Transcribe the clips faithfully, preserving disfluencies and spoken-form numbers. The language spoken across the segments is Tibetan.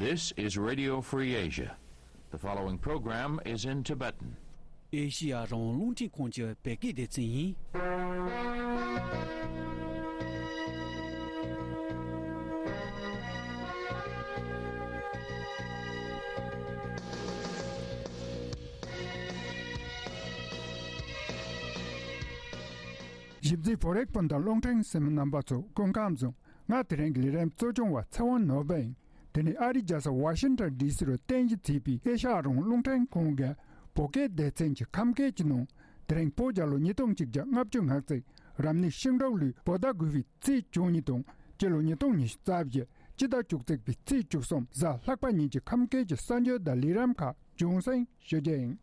This is Radio Free Asia. The following program is in Tibetan. ཨེ་ཤི་ཡ་རང་དབང་རླུང་འཕྲིན་ཁང་གི་བོད་སྐད་སྡེ་ཚན་ཡིན། ཞིབ་འཚིག་བོད་རིགས་སྤུན་ཟླ་རླུང་འཕྲིན་གསན་མི་རྣམ་པ་ཚོ་སྐུ་ཁམས་བཟང་། ང་དེ་རིང་གི་ལས་རིམ་གཙོ་སྐྱོང་བ་ཚེ་དབང་ནོར་བུ་ཡིན། དེ་ནི་ཨ་རིའི་རྒྱལ་ས་ཝ་ཤིང་ཊོན་ཌི་སི་རུ་རྟེན་གཞི་བྱས་པའི་ཨེ་ཤ་ཡ་རང་དབང་རླུང་འཕྲིན་ཁང་གི་བོད་སྐད་སྡེ་ཚན་གྱི་ཁམས་སྐད་ཀྱི་ནང་། དེ་རིང་བོད་རྒྱལ་ལོ་ཉིས་སྟོང་གཅིག་བརྒྱ་ལྔ་བཅུ་ང་གཅིག་རབ་གནས་ཤིང་འབྲུག་ལོའི་བོད་ཟླ་དགུ་པའི་ཚེས་བཅུ་གཉིས་དང་སྤྱི་ལོ་ཉིས་སྟོང་ཉི་ཤུ་རྩ་བཞི་སྤྱི་ཟླ་བཅུ་གཅིག་པའི་ཚེས་བཅུ་གསུམ་གཟའ་ལྷག་པ་ཉིན་གྱི་ཁམས་སྐད་ཀྱི་གསར་འགྱུར་དང་ལས་རིམ་ཁག་རྒྱང་སྲིང་ཞུ་རྒྱུ་ཡིན།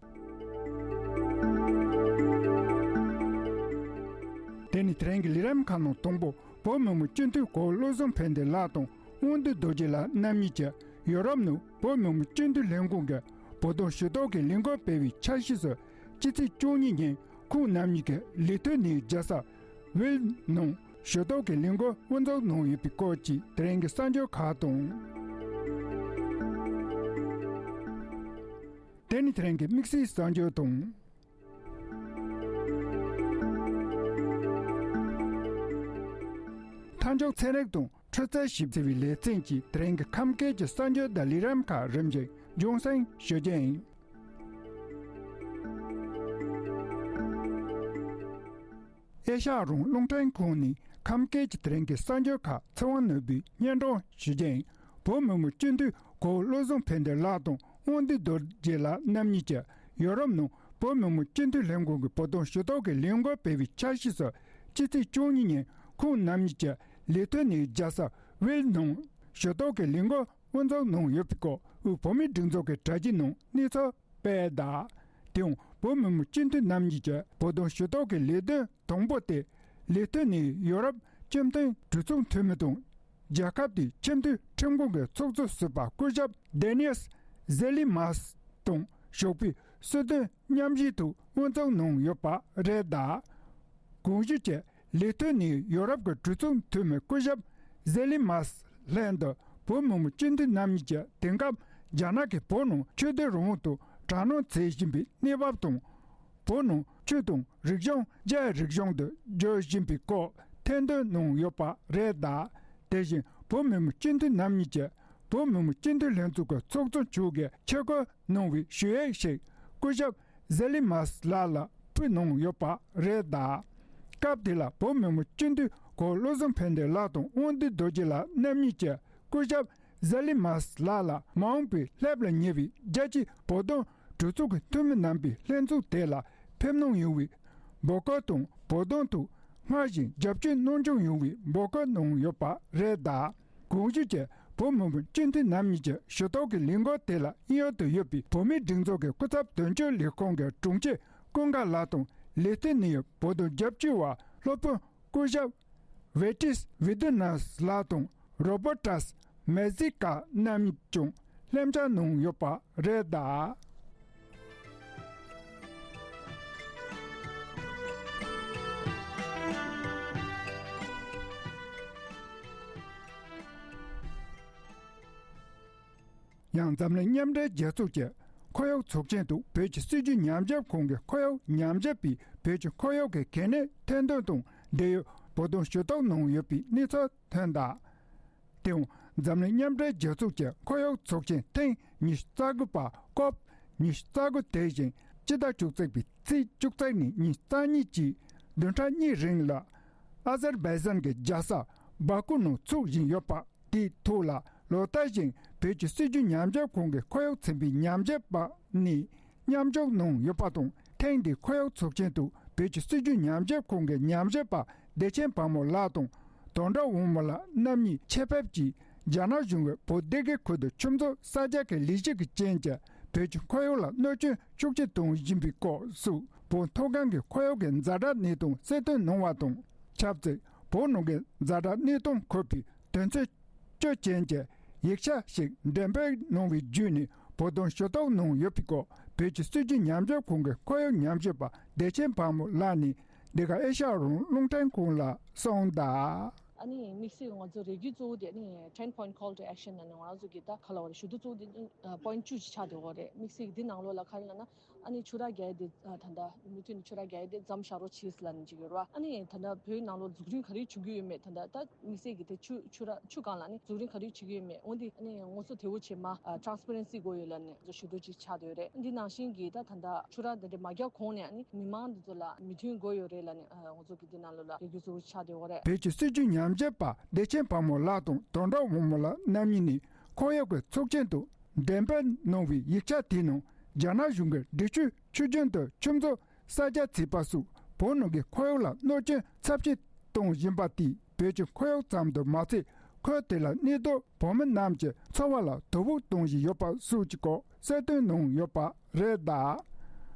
དེ་ནི་དེ་རིང་གི་ལས་རིམ་ཁག་ནང་དང་པོ། བོད་མི་མང་སྤྱི་འཐུས་གོང་བློ་བཟང་ཕན་བདེ་ལགས་དང་དབང་འདུས་རྡོ་རྗེ་ལགས་རྣམ་གཉིས་ཀྱིས་ཡོ་རོབ་ནང་བོད་མི་མང་སྤྱི་འཐུས་ལྷན་ཁང་གི་བོད་དོན་ཞུ་གཏུག་གི་ལས་འགུལ་སྤེལ་བའི་འཆར་གཞི་སོགས་སྤྱི་ཚེས་བཅུ་གཉིས་ཉིན་ཁོང་རྣམ་གཉིས་ཀྱིས་ལི་ཐུ་ནིའི་རྒྱལ་ས་ཝིལ་ནང་ཞུ་གཏུག་གི་ལས་འགུལ་དབུ་འཛུགས་གནང་ཡོད་པའི་སྐོར་གྱི་དེ་རིང་གི་གསར་འགྱུར་ཁག་དང་། དེ་ནི་དེ་རིང་གི་དམིགས་བསལ་གསར་འགྱུར་དང་། མཐའ་མཇུག་ཚན་རིག་དང་འཕྲུལ་རྩལ་ཞིབ་འཚོལ་བའི་ལེ་ཚན་གྱི་དེ་རིང་གི་ཁམས་སྐད་ཀྱི་གསར་འགྱུར་དང་ལས་རིམ་ཁག་རིམ་བཞིན་རྒྱང་སྲིང་ཞུ་རྒྱུ་ཡིན། ཨེ་ཤ་ཡ་རང་དབང་རླུང་འཕྲིན་ཁང་ནས་ཁམས་སྐད་ཀྱི་དེ་རིང་གི་གསར་འགྱུར་ཁག་ཚེ་དབང་ནོར་བུས་སྙན་སྒྲོན་ཞུ་རྒྱུ་ཡིན། བོད་མི་མང་སྤྱི་འཐུས་གོང་བློ་བཟང་ཕན་བདེ་ལགས་དང་དབང་འདུས་རྡོ་རྗེ་ལགས་རྣམ་གཉིས་ཀྱིས་ཡོ་རོབ་ནང་བོད་མི་མང་སྤྱི་འཐུས་ལྷན་ཁང་གི་བོད་དོན་ཞུ་གཏུག་གི་ལས་འགུལ་སྤེལ་བའི་འཆར་གཞི་སོགས་སྤྱི་ཚེས་བཅུ་གཉིས་ཉིན་ཁོང་རྣམ་གཉིས་ཀྱིས་ལི་ཐུ་ནིའི་རྒྱལ་ས་ཝིལ་ནང་ཞུ་གཏུག་གི་ལས་འགུལ་དབུ་འཛུགས་གནང་ཡོད་པའི་སྐོར་དབུས་བོད་མིའི་སྒྲིག་འཛུགས་ཀྱི་དྲ་རྒྱའི་ནང་གནས་ཚུལ་སྤེལ་གདའ། དེའང་བོད་མི་མང་སྤྱི་འཐུས་རྣམ་གཉིས་ཀྱིས་བོད་དོན་ཞུ་གཏུག་གི་ལས་དོན་དང་པོ་དེ་ལི་ཐུ་ནིའི་ཡོ་རོབ་སྤྱི་མཐུན་གྲོས་ཚོགས་འཐུས་མི་དང་། རྒྱལ་ཁབ་དེའི་ཁྱིམ་མཐུན་ཁྲིམས་ཁང་གི་ཚོགས་གཙོ་ཟུར་པ་སྐུ་ཞབས་Deniz Zerimas དང་ཞོགས་པའི་སྲིད་དོན་མཉམ་ཞུགས་ཐོག་དབུ་འཛུགས་གནང་ཡོད་པ་རེད་གདའ། གོང་ཞུས་ཀྱི་ལི་ཐུ་ནིའི་ཡོ་རོབ་ཀྱི་གྲོས་ཚོགས་འཐུས་མི་སྐུ་ཞབས་ཟེ་ལི་མཱས་ལྷན་དུ་བོད་མི་མང་སྤྱི་འཐུས་རྣམ་གཉིས་ཀྱིས་དེང་སྐབས་རྒྱ་ནག་གིས་བོད་ནང་ཆོས་དད་རང་དབང་དང་དྲག་གནོན་བྱེད་བཞིན་པའི་གནས་བབ་དང་། བོད་ནང་ཆོས་དང་རིག་གཞུང་རྒྱ་རིག་གཞུང་དུ་བསྒྱུར་བཞིན་པའི་སྐོར་ཐེར་འདོན་གནང་ཡོད་པ་རེད་གདའ། དེ་བཞིན་བོད་མི་མང་སྤྱི་འཐུས་རྣམ་གཉིས་ཀྱིས་བོད་མི་མང་སྤྱི་འཐུས་ལྷན་ཚོགས་ཀྱི་ཚོགས་གཙོ་མཆོག་གིས་ཆེད་བསྐོས་གནང་བའི་ཞུ་ཡིག་ཞིག་སྐུ་ཞབས་ཟེ་ལི་མཱས་ལགས་ལ་ཕུལ་གནང་ཡོད་པ་རེད་གདའ། སྐབས་དེ་ལ་བོད་མི་མང་སྤྱི་འཐུས་གོང་བློ་བཟང་ཕན་བདེ་ལགས་དང་དབང་འདུས་རྡོ་རྗེ་ལགས་རྣམ་གཉིས་ཀྱིས་སྐུ་ཞབས་ཟེ་ལི་མཱས་ལགས་ལ་མ་འོངས་པའི་སླེབས་ལ་ཉེ་བའི་རྒྱལ་སྤྱིའི་བོད་དོན་གྲོས་ཚོགས་ཀྱི་འཐུས་མི་རྣམ་པའི་ལྷན་ཚོགས་དེ་ལ་ཕེབས་གནང་ཡོང་བའི་འབོད་སྐུལ་དང་བོད་དོན་ཐོག་སྔར་བཞིན་རྒྱབ་སྐྱོར་གནང་སྐྱོང་ཡོང་བའི་འབོད་སྐུལ་གནང་ཡོད་པ་རེད་གདའ། གོང་ཞུས་ཀྱི་བོད་མི་མང་སྤྱི་འཐུས་རྣམ་གཉིས་ཀྱི་ཞུ་གཏུག་གི་ལས་འགུལ་དེ་ལ་དབྱིན་ཡུལ་དུ་ཡོད་པའི་བོད་མིའི་སྒྲིག་འཛུགས་ཀྱི་སྐུ་ཚབ་དོན་གཅོད་ལས་ཁུངས་ཀྱི་དྲུང་ཆེ་ཀུན་དགའ་ལགས་དང་ལི་ཐུ་ནི་ཡའི་བོད་དོན་རྒྱབ་སྐྱོར་བ་སློབ་དཔོན་སྐུ་ཞབས་ཝེ་ཏིས་ཝི་དི་ནཱས་ལགས་དང་རོ་བར་ཏཱས་མེ་ཟི་ཀ་རྣམ་གཉིས་ཀྱང་ལྷན་བཅར་གནང་ཡོད་པ་རེད་གདའ། ཡང་འཛམ་གླིང་མཉམ་འབྲེལ་རྒྱལ་ཚོགས་ཀྱི་ཁོར་ཡུག་ཚོགས་ཆེན་དུ་བོད་ཀྱི་སྲིད་བྱུས་ཉམས་ཞིབ་ཁང་གི་ཁོར་ཡུག་ཉམས་ཞིབ་པས་བོད་ཀྱི་ཁོར་ཡུག་གི་གལ་གནད་ཐེར་འདོན་དང་འབྲེལ་ཡོད་བོད་དོན་ཞུ་གཏུག་གནང་ཡོད་པའི་གནས་ཚུལ་ཐོན་གདའ། དེའང་འཛམ་གླིང་མཉམ་འབྲེལ་རྒྱལ་ཚོགས་ཀྱི་ཁོར་ཡུག་ཚོགས་ཆེན་ཐེངས་ཉི་ཤུ་རྩ་དགུ་པ་ཀོབ་ཉི་ཤུ་རྩ་དགུ་དེ་བཞིན་སྤྱི་ཟླ་བཅུ་གཅིག་པའི་ཚེས་བཅུ་གཅིག་ནས་ཉི་ཤུ་རྩ་གཉིས་ཀྱི་བདུན་ཕྲག་གཉིས་རིང་ལ་ཨ་ཟར་བའི་ཛན་གྱི་རྒྱལ་ས་བཱ་ཀུ་ནང་འཚོགས་བཞིན་ཡོད་པ། དེའི་ཐོག་ལ་ལོ་ལྟར་བཞིན་བོད་ཀྱི་སྲིད་བྱུས་ཉམས་ཞིབ་ཁང་གི་ཁོར་ཡུག་ཚན་པའི་ཉམས་ཞིབ་པ་ནས་མཉམ་ཞུགས་གནང་ཡོད་པ་དང་། ཐེངས་འདིའི་ཁོར་ཡུག་ཚོགས་ཆེན་དུ་བོད་ཀྱི་སྲིད་བྱུས་ཉམས་ཞིབ་ཁང་གི་ཉམས་ཞིབ་པ་བདེ་ཆེན་དཔལ་མོ་ལགས་དང་དོན་གྲུབ་དབང་མོ་ལགས་རྣམ་གཉིས་ཆེད་ཕེབས་ཀྱིས་རྒྱ་ནག་གཞུང་གིས་བོད་སྡེ་དགེ་ཁུལ་དུ་ཆུ་མཛོད་གསར་རྒྱག་གི་ལས་གཞི་གི་རྐྱེན་གྱིས་བོད་ཀྱི་ཁོར་ཡུག་ལ་གནོད་སྐྱོན་ཤུགས་ཆེ་གཏོང་བཞིན་པའི་སྐོར་སོགས་བོད་མཐོ་སྒང་གི་ཁོར་ཡུག་གི་ཛ་དྲག་གནས་སྟངས་གསལ་སྟོན་གནང་བ་དང་ཆབས་ཅིག་བོད་ནང་གི་ཛ་དྲག་གནས་སྟངས་འཁོད་པའི་དོན་ཚན་བཅུ་ཅན་གྱི་ཡིག་ཆ་ཞིག་འགྲེམས་སྤེལ་གནང་བའི་བརྒྱུད་ནས་བོད་དོན་ཞུ་གཏུག་གནང་ཡོད་པའི་སྐོར་བོད་ཀྱི་སྲིད་བྱུས་ཉམས་ཞིབ་ཁང་གི་ཁོར་ཡུག་ཉམས་ཞིབ་པ་བདེ་ཆེན་དཔལ་མོ་ལགས་ནས་འདི་ག་ཨེ་ཤ་ཡ་རང་དབང་རླུང་འཕྲིན་ཁང་ལ་གསུངས་གདའ། ཨ་ནི་དམིགས་བསལ་ང་ཚོ་རེ་སྐུལ་གཙོ་བོ་དེ་ནི་ten point call to action ནང་ནས་ང་རང་ཚོ་གི་ད་ག་ལ་བ་རེད། ཞུ་གཏུག་གཙོ་བོ་དེ་ནི་ཨ་point བཅུ་ཅིག་ཆགས་བསྡད་ཡོད་རེད། དམིགས་བསལ་གྱི་འདི་ནང་ལོགས་ལ་ག་རེ་ལབ་ན། ཨ་ནི་ཆུ་རགས་རྒྱག་ཡས་དེ་ཨ་ད་ལྟ་མུ་མཐུད་ནས་ཆུ་རགས་རྒྱག་ཡས་དེ་མཚམས་བཞག་རོགས་བྱེད་ཟེར་ལབ་ནས་ཅིག་ཡོད་རེད་བ། ཨ་ནི་ད་ལྟ་བོད་ནང་ལོགས་འཛུགས་སྐྲུན་ག་རེ་བྱེད་ཀྱི་ཡོད་མེད། ད་ལྟ་ད་དམིགས་བསལ་གྱི་དེ་ཆུ་ཆུ་རགས་ཆུ་སྒང་ལ་ནི་འཛུགས་སྐྲུན་ག་རེ་བྱེད་ཀྱི་ཡོད་མེད། འོན་ཏེ་ཨ་ནི་ངོ་སོ་དེ་བོ་བྱེད་མ་ཨ་transparency དགོས་ཡོད་ལབ་ནས་ཞུ་གཏུག་ཅིག་ཆགས་བསྡད་ཡོད་རེད། འདི་ནང་བཞིན་གྱི་ད་ད་ལྟ་ཆུ་རགས་དེ་འདྲ་མ་རྒྱག་གོང་ནས་ཨ་ནི་མི་མང་འདི་ཚོ་ལ་མོས་མཐུན་དགོས་ཡོད་རེད་ལབ་ནས་ཨ་ང་ཚོ་གི་འདི་ནང་ལོགས་ལ་རེ་སྐུལ་གཙོ་བོ་ཆགས་བསྡད་ཡོད་རེད། བོད་ཀྱི་སྲིད་བྱུས་ཉམས་ཞིབ་པ་བདེ་ཆེན་དཔལ་མོ་ལགས་དང་དོན་གྲུབ་དབང་མོ་ལགས་རྣམ་གཉིས་ནས་ཁོར་ཡུག་གི་ཚོགས་ཆེན་དུ་འགྲེམས་སྤེལ་གནང་བའི་ཡིག་ཆ་དེའི་ནང་རྒྱ་ནག་གཞུང་གིས་འབྲི་ཆུའི་ཆུ་རྒྱུན་དུ་ཁྱིམ་ཚང་གསར་རྒྱག་བྱས་པ་སོགས་བོད་ནང་གི་ཁོར་ཡུག་ལ་གནོད་སྐྱོན་ཚབས་ཆེན་གཏོང་བཞིན་པ་དེས་བོད་ཀྱི་ཁོར་ཡུག་ཙམ་དུ་མ་ཟད། ཁུལ་དེ་ལ་གནས་སྡོད་བོད་མི་རྣམས་ཀྱི་འཚོ་བ་ལ་དོ་ཕོག་གཏོང་བཞིན་ཡོད་པ་སོགས་ཀྱི་སྐོར་གསལ་སྟོན་གནང་ཡོད་པ་རེད་གདའ།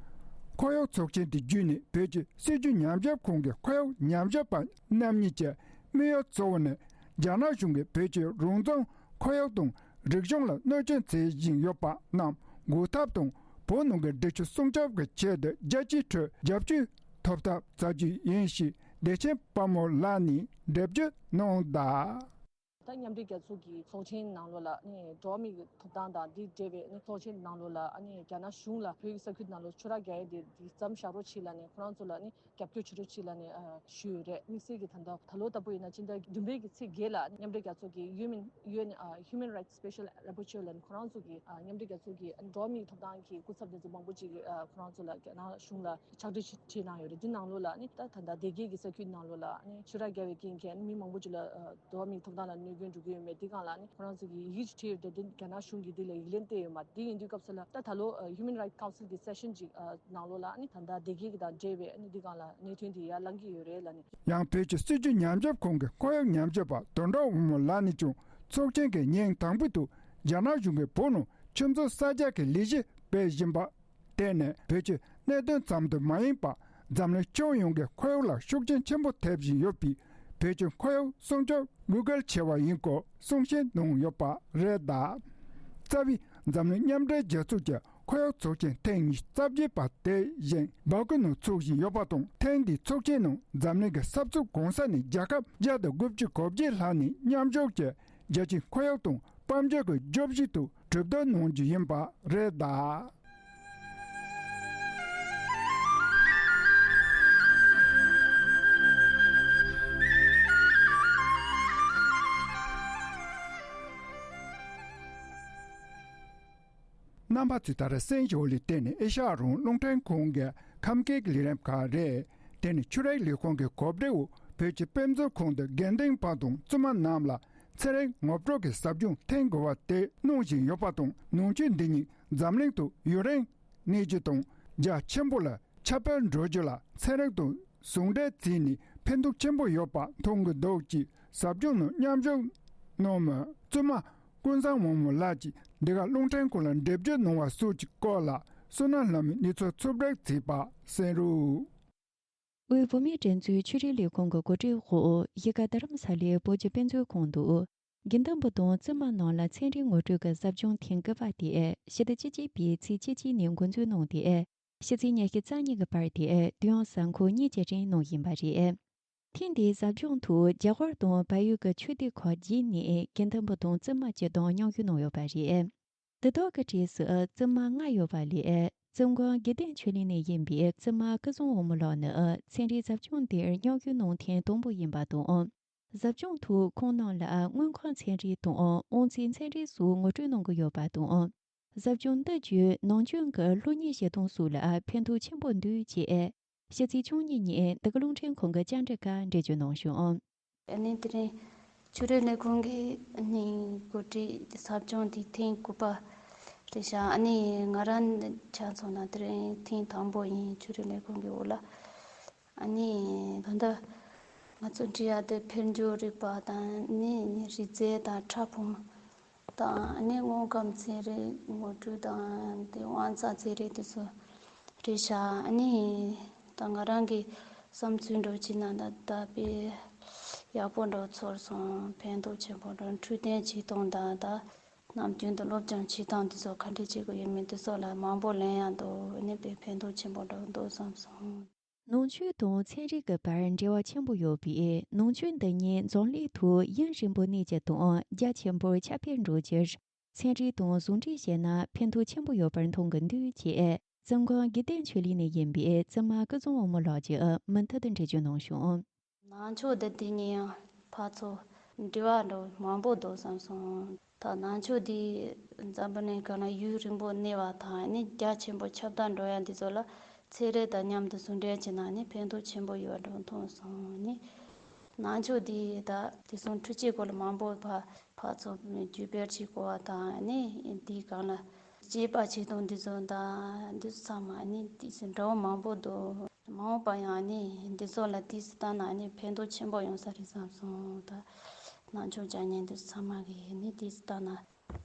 ཁོར་ཡུག་ཚོགས་ཆེན་དེ་བརྒྱུད་ནས་བོད་ཀྱི་སྲིད་བྱུས་ཉམས་ཞིབ་ཁང་གི་ཁོར་ཡུག་ཉམས་ཞིབ་པ་རྣམ་གཉིས་ཀྱི་དམིགས་ཡུལ་གཙོ་བོ་ནི། རྒྱ་ནག་གཞུང་གིས་བོད་ཀྱི་རང་བཙན། ཁོར་ཡུག་དང་རིག་གཞུང་ལ་གནོད་སྐྱོན་བྱེད་བཞིན་ཡོད་པ་རྣམས་འགོག་ཐབས་དང་། བོད་ནང་གི་འབྲི་ཆུ་སྲུང་སྐྱོབ་ཀྱི་ཆེད་དུ་རྒྱལ་སྤྱིའི་ཁྲོད་རྒྱབ་སྐྱོར་ཐོབ་ཐབས་བྱ་རྒྱུ་ཡིན་ཞེས་བདེ་ཆེན་དཔལ་མོ་ལགས་ནས་འགྲེལ་བརྗོད་གནང་གདའ། ད་མཉམ་འབྲེལ་རྒྱལ་ཚོགས་ཀྱི་ཚོགས་ཆེན་ནང་ལོགས་ལ་ནི་འགྲོ་བ་མིའི་ཐོབ་ཐང་དང་འདི་འབྲེལ་བའི་ནི་ཚོགས་ཆེན་ནང་ལོགས་ལ་ཨ་ནི་རྒྱ་ནག་གཞུང་ལ་བོད་ཀྱི་ས་ཁུལ་ནང་ལོགས་ཆུ་རགས་རྒྱག་ཡས་དེ་འདི་མཚམས་བཞག་རོགས་བྱེད་ལབ་ནས་ཁོ་རང་ཚོ་ལ་ནི་རྒྱབ་སྐྱོར་བྱེད་རོགས་བྱེད་ལབ་ནས་ཨ་ཞུས་ཡོད་རེད། དམིགས་བསལ་གྱི་ད་ལྟ་ད་ལོ་ལྟ་བུ་ཡིན་ན་སྤྱི་ཟླ་བདུན་པའི་གི་ཚེས་བརྒྱད་ལ་མཉམ་འབྲེལ་རྒྱལ་ཚོགས་ཀྱི་ཡུ་མིན་ཡུ་ཨེན་ཨ་Human Rights Special Rapporteur ལབ་ནས་ཁོ་རང་ཚོ་གི་ཨ་མཉམ་འབྲེལ་རྒྱལ་ཚོགས་ཀྱི་འགྲོ་བ་མིའི་ཐོབ་ཐང་གི་སྐུ་ཚབ་དེ་ཚོ་མང་པོ་ཅིག་གིས་ཨ་ཁོ་རང་ཚོ་ལ་རྒྱ་ནག་གཞུང་ལ་ཕྱག་བྲིས་ཅིག་བྲིས་གནང་ཡོད་རེད། འདི་ནང་ལོགས་ལ་ནི་ད་ད་ལྟ་སྡེ་དགེ་གི་ས་ཁུལ་ནང་ལོགས་ལ་ནི་ཆུ་རགས་བརྒྱབ་པའི་རྐྱེན་གྱིས་ནི་མི་མང་པོ་ཅིག་ལ་ཨ་འགྲོ་བ་མིའི་ཐོབ་ཐང་ལ་གནོད་སྐྱོན་འགྲོ་གི་ཡོད་མེད། འདི་སྒང་ལ་ནི་ཁོ་རང་ཚོ་གིས་ཡི་གེ་ཅིག་བྲིས་ཡོད་རེད། འདི་རྒྱ་ནག་གཞུང་གིས་འདི་ལ་ཡིག་ལན་བསྟན་ཡོད་མ་རེད། འདི་ཡིན་དུས་སྐབས་སུ་ལ་ད་ད་ལོ་ཨ་Human Rights Council གི་སེ་ཤན་ཅིག་ཨ་ནང་ལོགས་ལ་ནི་ད་ལྟ་སྡེ་དགེ་གི་དང་འབྲེལ་བའི་ནི་འདི་སྒང་ལ་གནད་དོན་དེ་ཡར་ལངས་ཀྱི་ཡོད་རེད་ལབ་ནི། ཡང་བོད་ཀྱི་སྲིད་བྱུས་ཉམས་ཞིབ་ཁང་གི་ཁོར་ཡུག་ཉམས་ཞིབ་པ་དོན་གྲུབ་དབང་མོ་ལགས་ནས་ཀྱང་ཚོགས་ཆེན་གྱི་ཉིན་དང་པོའི་དུས་རྒྱ་ནག་གཞུང་གིས་བོད་ནང་ཁྱིམ་ཚང་གསར་རྒྱག་གི་ལས་གཞི་སྤེལ་བཞིན་པ་དེ་ནི་བོད་ཀྱི་གནད་དོན་ཙམ་དུ་མ་ཡིན་པར་འཛམ་གླིང་ཁྱོན་ཡོངས་ཀྱི་ཁོར་ཡུག་ལ་ཤུགས་རྐྱེན་ཆེན་པོ་ཐེབས་བཞིན་ཡོད་པས་བོད་ཀྱི་ཁོར་ཡུག་སྲུང་སྐྱོབ་དགོས་གལ་ཆེ་བ་ཡིན་སྐོར་གསུང་བཤད་གནང་ཡོད་པ་རེད་གདའ། རྩ་བའི་འཛམ་གླིང་མཉམ་འབྲེལ་རྒྱལ་ཚོགས་ཀྱི་ཁོར་ཡུག་ཚོགས་ཆེན་ཐེངས་ཉི་ཤུ་རྩ་བརྒྱད་པ་དེ་བཞིན་སྦ་ཁུ་ནང་འཚོགས་བཞིན་ཡོད་པ་དང་། ཐེངས་འདིའི་ཚོགས་ཆེན་ནང་འཛམ་གླིང་གི་ས་ཕྱོགས་གང་ས་ནས་རྒྱལ་ཁབ་བརྒྱ་དང་དགུ་བཅུ་གོ་བརྒྱད་ལྷག་ནས་མཉམ་ཞུགས་ཀྱིས་རྒྱལ་སྤྱིའི་ཁོར་ཡུག་དང་དཔལ་འབྱོར་གྱི་བརྗོད་གཞི་དུ་གྲུབ་འདེགས་གནང་རྒྱུ་ཡིན་པ་རེད་གདའ། རྣམ་པ་ཚོས་ད་རེས་གསན་བཞིན་པ་ལ་བརྟེན་ནས་ཨེ་ཤ་ཡ་རང་དབང་རླུང་འཕྲིན་ཁང་གི་ཁམས་སྐད་ཀྱི་ལས་རིམ་ཁག་རེད། དེ་ནི་ཆུ་རགས་ལས་ཁུངས་ཀྱི་གོ་སྒྲིག་འོག་བོད་ཀྱི་དཔེ་མཛོད་ཁང་དུ་དགེ་འདུན་པ་དང་བཙུན་མ་རྣམས་ལ་ཚན་རིག་ངོ་སྤྲོད་ཀྱི་ཟབ་སྦྱོང་ཐེངས་དགུ་པ་དེ་གནང་བཞིན་ཡོད་པ་དང་། ནང་ཆོས་འདི་ཉིད་འཛམ་གླིང་དུ་ཡུན་རིང་གནས་རྒྱུ་དང་རྒྱ་ཆེན་པོ་ལ་ཁྱབ་སྤེལ་འགྲོ་རྒྱུ་ལ་ཚན་རིག་དང་ཟུང་འབྲེལ་བྱས་ནས་ཕན་ཐོགས་ཆེན་པོ་ཡོད་པ་མཐོང་གི་འདུག་ཅེས་ཟབ་སྦྱོང་ནང་མཉམ་ཞུགས་གནང་མི་བཙུན་མ་ཀུན་བཟང་དབང་མོ་ལགས་ཀྱིས་འདི་ག་རླུང་འཕྲིན་ཁང་ལ་འགྲེལ་བརྗོད་གནང་བ་སོགས་ཀྱི་སྐོར་ལ་བསོད་ནམས་ལྷ་མོས་གནས་ཚུལ་ཕྱོགས་བསྒྲིགས་བྱས་པ་གསན་རོགས། དབུས་བོད་མིའི་སྒྲིག་འཛུགས་ཆོས་རིག་ལས་ཁུངས་ཀྱི་གོ་སྒྲིག་འོག་གཞིས་ཀ་རྡ་རམ་ས་ལའི་བོད་ཀྱི་དཔེ་མཛོད་ཁང་དུ། དགེ་འདུན་པ་དང་བཙུན་མ་རྣམས་ལ་ཚན་རིག་ངོ་སྤྲོད་ཀྱི་ཟབ་སྦྱོང་ཐེངས་དགུ་པ་དེ་ཕྱི་ཟླ་བཅུ་གཅིག་པའི་ཚེས་བཅུ་གཅིག་ནས་འགོ་འཛུགས་གནང་སྟེ། ཕྱི་ཚེས་ཉི་ཤུ་རྩ་གཉིས་ཀྱི་བར་དུ་དུས་ཡུན་གཟའ་འཁོར་གཉིས་ཀྱི་རིང་གནང་བཞིན་པ་རེད། ཐེངས་འདིའི་ཟབ་སྦྱོང་ཐོག་རྒྱ་གར་དང་བལ་ཡུལ་གྱི་ཆོས་སྡེ་ཁག་བརྒྱད་ནས་དགེ་འདུན་པ་དང་བཙུན་མ་སྤྱི་དང་མཉམ་ཞུགས་གནང་ཡོད་པ་རེད། འདི་དག་གི་གྲས་སུ་བཙུན་མ་ལྔ་ཡོད་པ་ལས། བཙུན་དགོན་དགེ་ལྡན་ཆོས་གླིང་ནས་ཡིན་པའི་བཙུན་མ་སྐུ་བཟང་དབང་མོ་ལགས་ནི་ཚན་རིག་ཟབ་སྦྱོང་འདིར་མཉམ་ཞུགས་གནང་ཐེངས་དང་པོ་ཡིན་པ་དང་། ཟབ་སྦྱོང་ཐོག་ཁོང་རྣམས་ལ་དངོས་ཁམས་ཚན་རིག་དང་དབང་རྩའི་ཚན་རིག་སོགས་ངོ་སྤྲོད་གནང་གི་ཡོད་པ་དང་། ཟབ་སྦྱོང་འདི་བརྒྱུད་ནང་ཆོས་ཀྱི་སློབ་གཉེར་བྱེད་སྟངས་སོགས་ལ་ཕན་ཐོགས་ཆེན་པོ་འདུག་ཅེས་ཕྱི་ཚེས་བཅུ་གཉིས་ཉིན་འདི་ག་རླུང་འཕྲིན་ཁང་གི་བཅར་འདྲི་ཁག་འགྲེལ་བརྗོད་གནང་བྱུང་། ཨ་ནི་དེ་རིང་ཆོས་རིག་ལས་ཁུངས་ཀྱི་ནི་གོ་སྒྲིག་ཟབ་སྦྱོང་འདི་ཐེངས་དགུ་པ་རེད་ཤག་ཨ་ནི་ང་རང་ཆ་མཚོན་ན་དེ་རིང་ཐེངས་དང་པོ་ཡིན། ཆོས་རིག་ལས་ཁུངས་ཀྱི་འོག་ལ། ཨ་ནི་ད་ལྟ་ང་ཚོ་འབྲི་ཡག་དེ་འཕེལ་འགྱུར་རིག་པ་དང་ནི་རིག་རྫས་དང་ཕྲ་ཕུང་དང་ཨ་ནི་དངོས་ཁམས་ཚན་རིག་ངོ་སྤྲོད་དང་དེ་དབང་རྩ་ཚན་རིག་དེ་ཚོ་རེད་ཤག་ཨ་ནི་ད་ང་རང་གི་བསམ་ཚུལ་འདྲ་བྱས་ན་ད་ད་དཔེ་ཡག་པོ་འདྲ་ཚོར་སོང་། ཕན་ཐོགས་ཆེན་པོ་འདྲ། འཕྲོད་བསྟེན་བྱེད་སྟངས་དང་ད་ནམ་རྒྱུན་དུ་སློབ་སྦྱོང་བྱེད་སྟངས་དེ་ཚོ་ག་འདྲ་བྱེད་དགོས་ཡོད་མེད་དེ་ཚོ་ལ་མང་པོ་ལན་ཡང་འདུག་ཨ་ནི་དཔེ་ཕན་ཐོགས་ཆེན་པོ་འདྲ་འདུག་བསམ་སོང་། ནང་ཆོས་དང་ཚན་རིག་གི་བར་འབྲེལ་བ་ཆེན་པོ་ཡོད་པས། ནང་ཆོས་འདི་ཉིད་འཛམ་གླིང་ཐོག་ཡུན་རིང་པོ་གནས་རྒྱུ་དང་རྒྱ་ཆེན་པོར་ཁྱབ་སྤེལ་འགྲོ་རྒྱུར། ཚན་རིག་དང་ཟུང་འབྲེལ་བྱས་ན་ཕན་ཐོགས་ཆེན་པོ་ཡོད་པར་མཐོང་གི་འདུག་ཅེས། བཙུན་དགོན་དགེ་ལྡན་ཆོས་གླིང་ནས་ཡིན་པའི་བཙུན་མ་སྐུ་གཟུགས་དབང་མོ་ལགས་ཀྱིས་མུ་མཐུད་དུ་འགྲེལ་བརྗོད་གནང་བྱུང་། ནང་ཆོས་འདི་དེ་ཉིད་ཡང་ཕར་ཚུར་འབྲེལ་བ་འགྲོ་མང་པོ་འདུག་བསམ་སོང་། ད་ནང་ཆོས་འདི་འཛམ་བུ་གླིང་སྒང་ལ་ཡུན་རིང་པོ་གནས་པ་དང་ནི་རྒྱ་ཆེན་པོ་ཁྱབ་བརྡལ་འགྲོ་ཡ་འདི་ཚོ་ལ་ཚན་རིག་དང་མཉམ་དུ་ཟུང་འབྲེལ་བྱས་ན་ནི་ཕན་ཐོགས་ཆེན་པོ་ཡོད་འགྲོ་མཐོང་སོང་ནི། ནང་ཆོས་འདི་ད་དེང་སང་འཕྲུལ་ཆས་སྐོར་ལ་མང་པོ་ཕར་ཕར་ཚུར་བརྒྱུད་སྤེལ་བྱེད་དགོས་པ་དང་ནི་འདིའི་སྒང་ལ་དཔྱད་པ་བྱེད་སྟངས་འདི་ཚོ་དང་འདི་ཚོ་ཚང་མ་ནི་དེང་སང་འདྲ་བོ་མང་པོ་འདུག་མ་འོངས་པ་ཡང་ནི་འདི་ཚོ་ལ་དུས་སུ་བལྟས་ན་ནི་ཕན་ཐོགས་ཆེན་པོ་ཡོང་ས་རེད་བསམ་སོང་། ད་ནང་ཆོས་སྦྱང་མཁན་འདི་ཚོ་ཚང་མ་གིས་ནི་དུས་སུ་བལྟས་ན་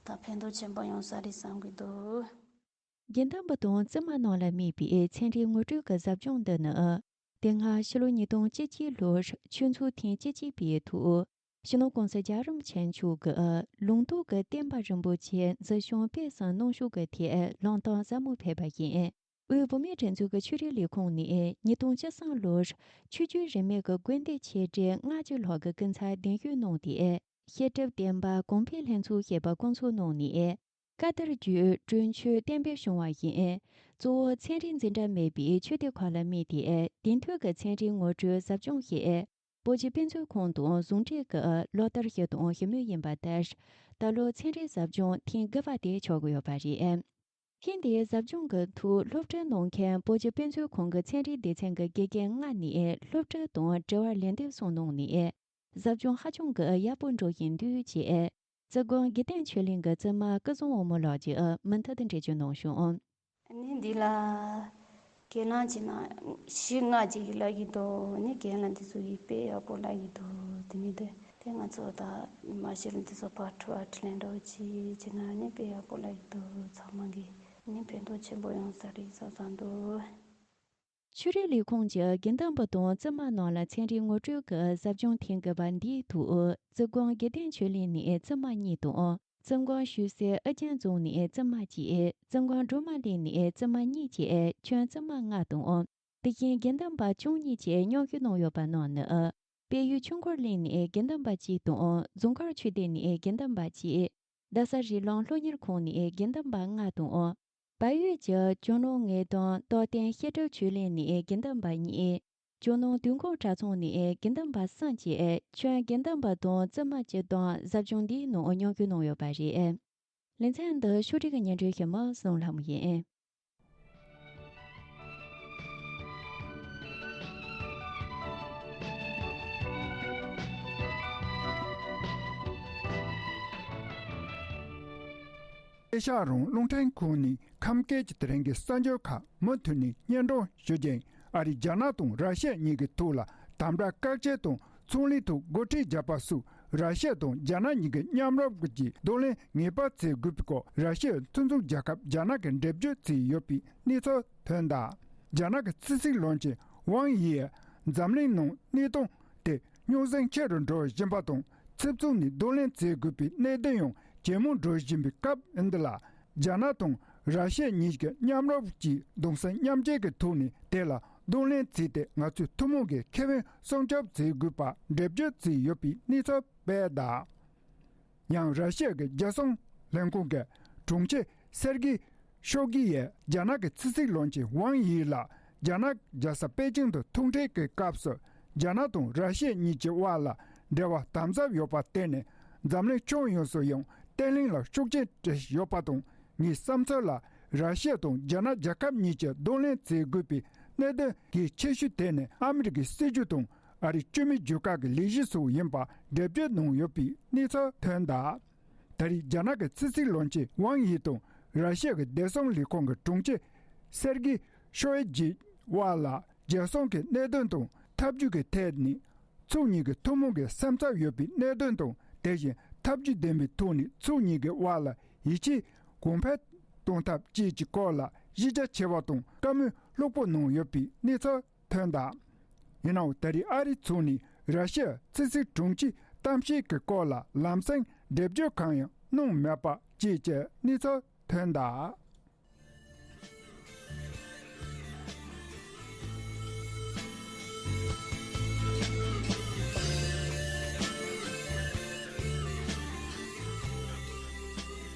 ད་ཕན་ཐོགས་ཆེན་པོ་ཡོང་ས་རེད་བསམ་གྱི་འདུག་དགེ་འདུན་པ་དང་བཙུན་མ་རྣམས་ལ་དམིགས་པའི་ཚན་རིག་ངོ་སྤྲོད་ཀྱི་ཟབ་སྦྱོང་འདི་ནི། དེ་སྔ་ཕྱི་ལོ་ཉིས་སྟོང་བཅུ་གཅིག་ལོར་ཆོས་ཚོགས་ཐེངས་བཅུ་གཅིག་པའི་ཐོག་སྤྱི་ནོར་༸གོང་ས་༸རྒྱལ་བ་རིན་པོ་ཆེ་མཆོག་གིས་ལུང་རྟོགས་ཀྱི་བསྟན་པ་རིན་པོ་ཆེ་འཛིན་སྐྱོང་སྤེལ་གསུམ་གནང་ཕྱོགས་ཀྱི་ཐད་བླང་དོར་ཟབ་མོ་ཕེབས་པ་ཡིན། དབུས་བོད་མིའི་སྒྲིག་འཛུགས་ཀྱི་ཆོས་རིག་ལས་ཁུངས་ནས་ཉིས་སྟོང་བཅུ་གསུམ་ལོར་ཆོས་བརྒྱུད་རིས་མེད་ཀྱི་དགོན་སྡེ་ཆེ་གྲས་ལྔ་བཅུ་ལྷག་གི་སྐུ་ཚབ་གདན་ཞུ་གནང་སྟེ། བཤད་སྒྲུབ་བསྟན་པ་གོང་འཕེལ་ལྷན་ཚོགས་ཞེས་པ་བསྐོང་ཚོགས་གནང་ནས། བཀའ་དར་བརྒྱུད་གྲོས་ཆོད་གཏན་འབེབས་བྱུང་བ་ཡིན། གཙོ་བོ་ཚན་རིག་འཛིན་གྲྭ་མེད་པའི་ཆོས་སྡེ་ཁག་ལ་དམིགས་ཏེ་དེང་དུས་ཀྱི་ཚན་རིག་ངོ་སྤྲོད་ཟབ་སྦྱོང་ཞེས་བོད་ཀྱི་དཔེ་མཛོད་ཁང་དང་ཟུང་འབྲེལ་གྱིས་ལག་བསྟར་ཞུ་དང་ཞུ་མུས་ཡིན་པ་ལྟར། ད་ལོ་ཚན་རིག་ཟབ་སྦྱོང་ཐེངས་དགུ་པ་དེ་ཆགས་ཀྱི་ཡོད་པ་རེད། ཐེངས་འདིའི་ཟབ་སྦྱོང་གི་ཐོག་སློབ་ཁྲིད་གནང་མཁན་བོད་ཀྱི་དཔེ་མཛོད་ཁང་གི་ཚན་རིག་སྡེ་ཚན་གྱི་དགེ་རྒན་ལྔ་ནས་སློབ་ཁྲིད་དང་དྲི་བར་ལན་འདེབས་གསུངས་གནང་ནས། ཟབ་སྦྱོང་ཧ་ཅང་གི་ཡག་པོ་འགྲོ་བཞིན་འདུག་ཅེས། བཙུན་དགོན་དགེ་ལྡན་ཆོས་གླིང་གི་བཙུན་མ་སྐུ་གཟུགས་དབང་མོ་ལགས་ཀྱིས་མུ་མཐུད་དུ་འགྲེལ་བརྗོད་གནང་བྱུང་། ནི་འདི་ལ་ཁས་བླངས་བྱས་ན་ཞེ་ལྔ་ཅིག་ལབ་ཀྱི་འདུག་ནི་རྒན་ལགས་འདི་ཚོ་གིས་དཔེ་ཡག་པོ་ལབ་ཀྱི་འདུག་དེ་ནི་དེ་དེ་ང་ཚོ་ད་མ་གཞི་ལ་འདི་ཚོ་ཕར་དྲི་བ་དྲིས་ལན་འདྲ་བོ་ཅིག་བྱས་ན་ནི་དཔེ་ཡག་པོ་ལབ་ཀྱི་འདུག་ཚང་མ་གིས་ནི་ཕན་ཐོགས་ཆེན་པོ་ཡོང་ས་རེད་བསམ་བསམ་འདུག་ཆོས་རིག་ལས་ཁུངས་ཀྱིས་དགེ་འདུན་པ་དང་བཙུན་མ་རྣམས་ལ་ཚན་རིག་ངོ་སྤྲོད་ཀྱི་ཟབ་སྦྱོང་ཐེངས་དགུ་པ་འདིའི་ཐོག་བཙུན་དགོན་དགེ་ལྡན་ཆོས་གླིང་ནས་བཙུན་མ་གཉིས་དང་། བཙུན་དགོན་ཞུ་སའི་ཨ་རྒྱན་རྫོང་ནས་བཙུན་མ་གཅིག་བཙུན་དགོན་སྒྲོལ་མ་གླིང་ནས་བཙུན་མ་གཉིས་བཅས་ཁྱོན་བཙུན་མ་ལྔ་དང་། དེ་བཞིན་དགེ་འདུན་པ་བཅུ་གཉིས་བཅས་མཉམ་ཞུགས་གནང་ཡོད་པ་རྣམས་ནི། དཔལ་ཡུལ་ཆོས་འཁོར་གླིང་ནས་དགེ་འདུན་པ་གཅིག་དང་རྫོང་དཀར་ཆོས་སྡེ་ནས་དགེ་འདུན་པ་གཅིག་རྡ་ས་རི་ལང་སློབ་གཉེར་ཁང་ནས་དགེ་འདུན་པ་ལྔ་དང་། བལ་ཡུལ་གྱི་ཇོ་ནང་ངེས་དོན་རྟོགས་ལྡན་བཤད་སྒྲུབ་ཆོས་གླིང་ནས་དགེ་འདུན་པ་གཉིས། ཇོ་ནང་དུས་འཁོར་གྲྭ་ཚང་ནས་དགེ་འདུན་པ་གསུམ་བཅས་ཁྱོན་དགེ་འདུན་པ་དང་བཙུན་མ་སྤྱི་བསྡོམས་ཟབ་སྦྱོང་འདིའི་ནང་མཉམ་ཞུགས་གནང་ཡོད་པ་རེད། ལེ་ཚན་འདི་ཕྱོགས་སྒྲིག་གི་སྙན་སྒྲོན་ཞུ་མི་བསོད་ནམས་ལྷ་མོ་ཡིན། ཨེ་ཤ་ཡ་རང་དབང་རླུང་འཕྲིན་ཁང་ནས་ཁམས་སྐད་ཀྱི་དེ་རིང་གི་གསར་འགྱུར་ཁག་མུ་མཐུད་ནས་སྙན་སྒྲོན་ཞུ་རྒྱུ་ཡིན། ཨ་རིས་རྒྱ་ནག་དང་ར་ཤི་ཡ་གཉིས་ཀྱི་ཐོག་ལ་དམ་དྲག་བཀག་ཆའི་དང་ཚོང་ལས་ཐོག་སྒོ་ཁྲལ་བརྒྱབ་པ་སོགས་ར་ཤི་ཡ་དང་རྒྱ་ནག་གཉིས་ཀྱི་མཉམ་རུབ་ཀྱིས་གདོང་ལེན་ངེས་པར་བྱེད་དགོས་པའི་སྐོར་ར་ཤི་ཡའི་མཐུན་ཚོགས་རྒྱལ་ཁབ་རྒྱ་ནག་གིས་འགྲེལ་བརྗོད་བྱས་ཡོད་པའི་གནས་ཚུལ་ཐོན་གདའ། རྒྱ་ནག་གི་ཕྱི་སྲིད་བློན་ཆེན་ཝང་དབྱི་ཡིས་འཛམ་གླིང་ནང་གནས་སྟངས་དེ་རྙོག་ཟིང་ཆེ་རུ་འགྲོ་བཞིན་པ་དང་། ཆབ་སྲིད་ནས་གདོང་ལེན་བྱེད་དགོས་པའི་གནད་དོན་ཡང་ཇེ་མང་འགྲོ་བཞིན་པའི་སྐབས་འདི་ལ། རྒྱ་ནག་དང་ར་ཤི་ཡ་གཉིས་ཀྱི་མཉམ་རུབ་ཀྱིས་གདུང་སེམས་མཉམ་སྐྱེད་ཀྱི་ཐོག་ནས་དེ་ལ་གདོང་ལེན་བྱས་ཏེ། ང་ཚོས་ཐུན་མོང་གི་ཁེ་ཕན་སྲུང་སྐྱོབ་བྱེད་དགོས་པ་འགྲེལ་བརྗོད་བྱས་ཡོད་པའི་གནས་ཚུལ་སྤེལ་གདའ། ཡང་ར་ཤི་ཡ་གི་རྒྱལ་སྲུང་ལྷན་ཁང་གི་དྲུང་ཆེ་སེར་གི་ཤོ་གི་ཡིས་རྒྱ་ནག་གི་ཕྱི་སྲིད་བློན་ཆེན་ཝང་དབྱི་ལ་རྒྱ་ནག་རྒྱལ་ས་པེ་ཅིང་དུ་ཐུག་འཕྲད་ཀྱི་སྐབས་སུ། རྒྱ་ནག་དང་ར་ཤི་ཡ་གཉིས་ཀྱི་དབར་ལ་འབྲེལ་བ་དམ་ཟབ་ཡོད་པར་བརྟེན་ནས། འཛམ་གླིང་ཕྱོགས་ཡོངས་སུ་ཡང་བརྟན་ལྷིང་ལ་ཤུགས་རྐྱེན་སྤྲད་བཞིན་ཡོད་པ་དང་། ངའི་བསམ་ཚུལ་ལ། ར་ཤི་ཡ་དང་རྒྱ་ནག་རྒྱལ་ཁབ་གཉིས་ཀྱིས་གདོང་ལེན་བྱེད་དགོས་པའི་གནད་དོན་གལ་ཆེ་ཤོས་དེ་ནི་ཨ་མི་རི་ཀའི་སྲིད་ཇུས་དང་། ཨ་རིའི་བཅོས་མིན་རྒྱལ་ཁབ་ཀྱི་ལས་གཞི་སོགས་ཡིན་པ་འགྲེལ་བརྗོད་གནང་ཡོད་པའི་གནས་ཚུལ་ཐོན་གདའ། ད་རེས་རྒྱ་ནག་གི་ཕྱི་སྲིད་བློན་ཆེན་ཝང་དབྱི་དང་ར་ཤི་ཡ་གི་བདེ་སྲུང་ལས་ཁུངས་ཀྱི་དྲུང་ཆེ་སེར་གི་ཤོ་ཨེ་ཇི་དབར་ལ་རྒྱལ་སྲུང་གི་གནད་དོན་དང་འཐབ་ཇུས་ཀྱི་ཐད་ནས་ཕྱོགས་གཉིས་ཀྱི་ཐུན་མོང་གི་སེམས་འཚབ་ཡོད་པའི་གནད་དོན་དང་། དེ་བཞིན་འཐབ་ཇུས་ལྡན་པའི་ཐོག་ནས་ཕྱོགས་གཉིས་ཀྱི་དབར་ལ་ཡིད་ཆེས་གོང་འཕེལ་གཏོང་ཐབས་བཅས་ཀྱི་སྐོར་ལ་གཞི་རྒྱ་ཆེ་བ་དང་བཀའ་མོལ་ལྷུག་པོ་གནང་ཡོད་པའི་གནས་ཚུལ་ཐོན་གདའ། ཡིན་ནའང་ད་རེས་ཨ་རིའི་ཕྱོགས་ནས་ར་ཤི་ཡ་ཕྱི་སྲིད་དྲུང་ཆེའི་གཏམ་བཤད་ཀྱི་སྐོར་ལ་ལམ་སེང་འགྲེལ་བརྗོད་གང་ཡང་གནང་མེད་པ་བཅས་ཀྱི་གནས་ཚུལ་ཐོན་གདའ།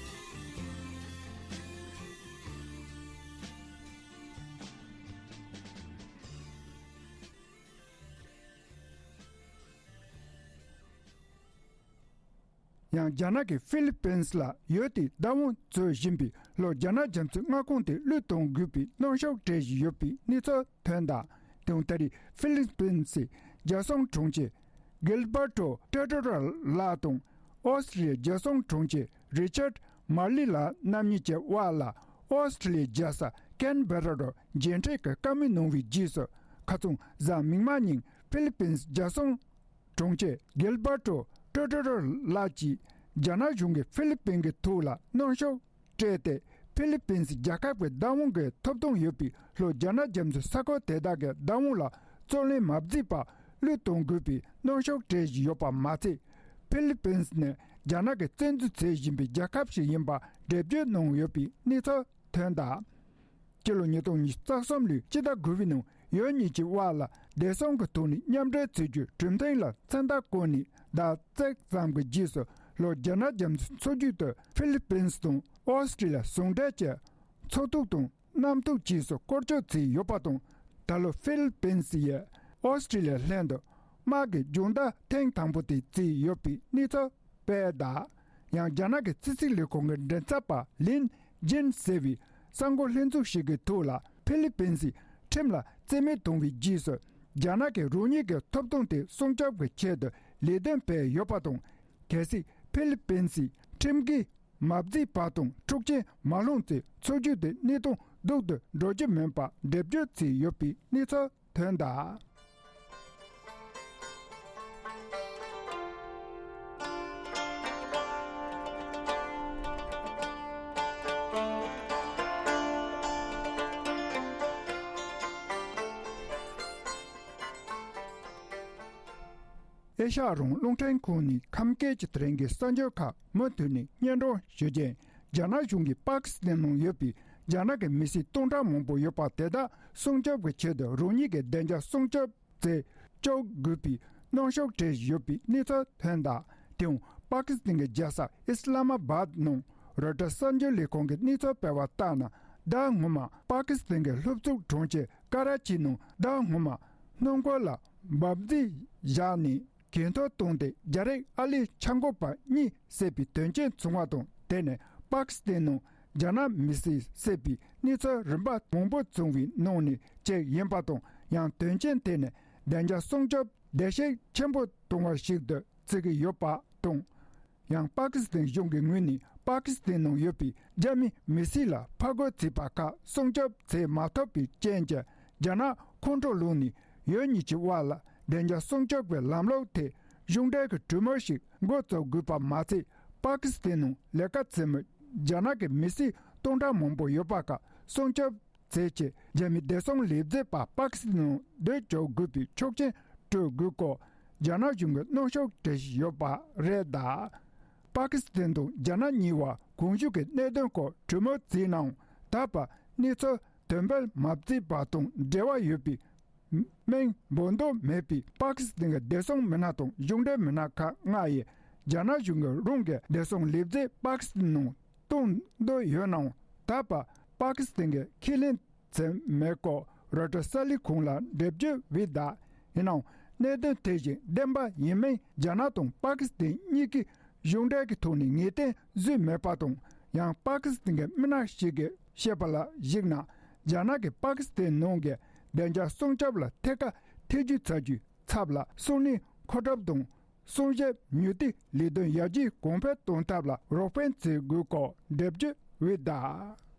ཡང་རྒྱ་ནག་གིས་ཧྥི་ལི་པིན་ལ་ཡུལ་དེའི་བདག་དབང་རྩོད་བཞིན་པའི་ལྷོ་རྒྱ་ནག་རྒྱ་མཚོའི་མངའ་ཁོངས་དེ་བློས་གཏོང་དགོས་པའི་གནོན་ཤུགས་སྤྲད་བཞིན་ཡོད་པའི་གནས་ཚུལ་ཐོན་གདའ། དེ་ཡང་ད་རེས་ཧྥི་ལི་པིན་སི་རྒྱལ་སྲུང་དྲུང་ཆེ་གིལ་བར་ཏོ་ཏྲེ་ཏྲེ་ར་ལགས་དང་། ཨོ་སི་ཀྲི་ལི་ཡའི་རྒྱལ་སྲུང་དྲུང་ཆེ་རི་ཆར་མར་ལི་ལགས་རྣམ་གཉིས་ཀྱི་དབར་ལ། ཨོ་སི་ཀྲི་ལི་ཡའི་རྒྱལ་ས་ཀན་བྷེ་ར་རུ་མཇལ་འཕྲད་ཀྱི་བཀའ་མོལ་གནང་བའི་རྗེས་སུ། ཁ་རྩང་གཟའ་མིག་དམར་ཉིན་ཧྥི་ལི་པིན་སི་རྒྱལ་སྲུང་དྲུང་ཆེ་གིལ་བར་ཏོ་ཏྲེ་ཏྲེ་ར་ལགས་ཀྱིས་རྒྱ་ནག་གཞུང་གིས་ཧྥི་ལི་པིན་གྱི་ཐོག་ལ་གནོན་ཤུགས་སྤྲད་དེ། ཧྥི་ལི་པིན་སི་རྒྱལ་ཁབ་ཀྱི་བདག་དབང་གི་ཐོབ་ཐང་ཡོད་པའི་ལྷོ་རྒྱ་ནག་རྒྱ་མཚོའི་ས་ཁུལ་དེ་དག་གི་བདག་དབང་ལ་རྩོད་གླེང་མ་བརྩིས་པར་བློས་གཏོང་དགོས་པའི་གནོན་ཤུགས་སྤྲད་བཞིན་ཡོད་པ་མ་ཚད། ཧྥི་ལི་པིན་སི་ནི་རྒྱ་ནག་གིས་བཙན་འཛུལ་བྱེད་བཞིན་པའི་རྒྱལ་ཁབ་ཞིག་ཡིན་པ་འགྲེལ་བརྗོད་གནང་ཡོད་པའི་གནས་ཚུལ་ཐོན་གདའ། སྤྱི་ལོ་ཉིས་སྟོང་ཉི་ཤུ་རྩ་གསུམ་ལོའི་སྤྱི་ཟླ་དགུ་པའི་ནང་ཡུལ་གཉིས་ཀྱི་དབར་ལ་བདེ་སྲུང་གི་ཐོག་ནས་མཉམ་འབྲེལ་བྱེད་རྒྱུའི་གྲོས་མཐུན་ལ་མཚན་རྟགས་བཀོད་ནས་ཟླ་གཅིག་ཙམ་གྱི་རྗེས་སུ་ལྷོ་རྒྱ་ནག་རྒྱ་མཚོའི་མཚོ་རྒྱུད་དུ་ཧྥི་ལི་པིན་སི་དང་ཨོ་སི་ཀྲི་ལི་ཡ་ཟུང་འབྲེལ་གྱི་མཚོ་ཐོག་དང་གནམ་ཐོག་བཅས་སུ་སྐོར་སྐྱོད་བྱས་ཡོད་པ་དང་། ད་ལོ་ཧྥི་ལི་པིན་སི་ཡིས་ཨོ་སི་ཀྲི་ལི་ཡ་ལྷན་དུ་དམག་གི་སྦྱོང་བརྡར་ཐེངས་དང་པོ་དེ་བྱས་ཡོད་པའི་གནས་ཚུལ་སྤེལ་གདའ། ཡང་རྒྱ་ནག་གི་ཕྱི་སྲིད་ལས་ཁུངས་ཀྱི་མགྲིན་ཚབ་པ་ལིན་ཇིན་ཟེར་བས་གསར་འགོད་ལྷན་ཚོགས་ཤིག་གི་ཐོག་ལ་ཧྥི་ལི་པིན་སིའི་ཁྲིམས་ལ་རྩིས་མེད་གཏོང་བའི་རྗེས་སུ། རྒྱ་ནག་གིས་རང་ཉིད་ཀྱི་ཐོབ་ཐང་དེ་སྲུང་སྐྱོབ་ཀྱི་ཆེད་དུ་ལས་དོན་སྤེལ་ཡོད་པ་དང་། གལ་སྲིད་ཧྥི་ལི་པིན་སིས་ཁྲིམས་འགལ་མ་བརྩིས་པ་དང་འཁྲུག་རྐྱེན་མ་སློང་ཚེ་མཚོ་རྒྱུད་དེ་གནས་སྟངས་སྡུག་ཏུ་འགྲོ་རྒྱུ་མིན་པ་འགྲེལ་བརྗོད་བྱས་ཡོད་པའི་གནས་ཚུལ་ཐོན་གདའ། ཨེ་ཤ་ཡ་རང་དབང་རླུང་འཕྲིན་ཁང་ནས་ཁམས་སྐད་ཀྱི་དེ་རིང་གི་གསར་འགྱུར་ཁག་མུ་མཐུད་ནས་སྙན་སྒྲོན་ཞུ་རྒྱུ་ཡིན། རྒྱ་ནག་གཞུང་གིས་པ་ཀི་སི་ཐན་ནང་ཡོད་པའི་རྒྱ་ནག་གི་མི་སེར་སྟོང་ཕྲག་མང་པོ་ཡོད་པ་དེ་དག་སྲུང་སྐྱོབ་ཀྱི་ཆེད་དུ་རང་ཉིད་ཀྱི་བདེ་འཇགས་སྲུང་སྐྱོབ་བྱེད་བཅུག་དགོས་པའི་གནོན་ཤུགས་སྤྲད་ཡོད་པའི་གནས་ཚུལ་ཐོན་གདའ། དེ་ཡང་པ་ཀི་སི་ཐན་གྱི་རྒྱལ་ས་ཨིས་ལ་མ་བཱད་ནང་རོའི་ཊར་གསར་འགྱུར་ལས་ཁང་གིས་གནས་ཚུལ་སྤེལ་བ་ལྟར་ན། ཟླ་སྔོན་མ་པ་ཀི་སི་ཐན་གྱི་ལྷོ་ཕྱོགས་གྲོང་ཁྱེར་ཀ་ར་ཅི་ནང་ཟླ་སྔོན་མ་སྣུམ་འཁོར་ལ་འབབ་རྫས་བཞག་ནས་གྱེན་ཐོན་བཏང་སྟེ་རྒྱ་རིགས་ཨ་ལི་འཆར་འགོད་པ་གཉིས་བསད་པའི་དོན་རྐྱེན་བྱུང་བ་དང་། དེ་ནི་པ་ཀི་སི་ཐན་ནང་རྒྱ་ནག་མི་སེར་བསད་པའི་གནས་ཚུལ་རིམ་པ་མང་པོ་བྱུང་བའི་ནང་ནས་གཅིག་ཡིན་པ་དང་། ཡང་དོན་རྐྱེན་དེ་ནི་བདེ་འཇགས་སྲུང་སྐྱོབ་བདེ་བཤིག་ཆེན་པོ་བཏང་བ་ཞིག་ཏུ་བརྩི་གི་ཡོད་པ་དང་། ཡང་པ་ཀི་སི་ཐན་གཞུང་གི་ངོས་ནས་པ་ཀི་སི་ཐན་ནང་ཡོད་པའི་རྒྱ་མི་མི་སེར་ལ་ཕར་རྒོལ་བྱས་པ་ཁག་སྲུང་སྐྱོབ་བྱེད་མ་ཐུབ་པའི་རྐྱེན་གྱིས། རྒྱ་ནག་ཁོང་ཁྲོ་ལངས་ནས་ཡུལ་གཉིས་ཀྱི་དབར་ལ་བདེ་འཇགས་སྲུང་སྐྱོབ་ཀྱི་ལམ་ལུགས་ཐད་གཞུང་འབྲེལ་གྱི་གྲོས་མོལ་ཞིག་འགོ་བཙུགས་དགོས་པ་མ་ཚད། པ་ཀི་སི་ཐན་ནང་ལས་ཀ་བྱེད་མི་རྒྱ་ནག་གི་མི་སེར་སྟོང་ཕྲག་མང་པོ་ཡོད་པ་ཁག་སྲུང་སྐྱོབ་བྱེད་ཆེད། རྒྱ་མི་བདེ་སྲུང་ལས་བྱེད་པ་པ་ཀི་སི་ཐན་ནང་སྡོད་བཅུག་དགོས་པའི་ཆོག་མཆན་སྤྲོད་དགོས་སྐོར་རྒྱ་ནག་གཞུང་གིས་གནོན་ཤུགས་སྤྲད་བཞིན་ཡོད་པ་རེད་གདའ། པ་ཀི་སི་ཐན་དང་རྒྱ་ནག་གཉིས་བར་གོང་ཞུས་ཀྱི་གནད་དོན་སྐོར་གྲོས་མོལ་བྱས་ནའང་། ད་བར་གནས་ཚུལ་དོན་སྤེལ་མ་བྱས་པ་དང་འབྲེལ་བ་ཡོད་པའི་མིང་འབོད་འདོད་མེད་པའི་པ་ཀི་སི་ཐན་གྱི་བདེ་སྲུང་མི་སྣ་དང་གཞུང་འབྲེལ་མི་སྣ་ཁག་ལྔ་ཡིས་རྒྱ་ནག་གཞུང་གིས་རང་གི་བདེ་སྲུང་ལས་བྱེད་པ་ཀི་སི་ཐན་ནང་གཏོང་འདོད་ཡོད་ནའང་། ད་བར་པ་ཀི་སི་ཐན་གྱིས་ཁས་ལེན་བྱས་མེད་སྐོར་རོའི་ཊར་གསར་ལས་ཁང་ལ་འགྲེལ་བརྗོད་འབུལ་གདའ། ཡིན་ནའང་གནད་དོན་དེ་བཞིན་བདེན་པ་ཡིན་མིན་རྒྱ་ནག་དང་པ་ཀི་སི་ཐན་གཉིས་ཀྱིས་གཞུང་འབྲེལ་གྱི་ཐོག་ནས་ངེས་གཏན་བཟོས་མེད་པ་དང་། ཡང་པ་ཀི་སི་ཐན་གྱི་མི་སྣ་ཞིག་གིས་བཤད་པ་ལ་གཞིགས་ན། རྒྱ་ནག་གིས་པ་ཀི་སི་ཐན་ནང་གི་བདེ་འཇགས་སྲུང་སྐྱོབ་ལ་ཐད་ཀར་ཐེ་ཇུས་བྱ་རྒྱུའི་ཚབ་ལ་སང་ཉིན་མཁོ་སྒྲུབ་དང་སྲུང་བརྩི་མུ་མཐུད་ལས་དོན་ཡར་རྒྱས་གོང་འཕེལ་གཏོང་ཐབས་ལ་རོགས་ཕན་བྱེད་དགོས་སྐོར་འགྲེལ་བརྗོད་འབུལ་གདའ།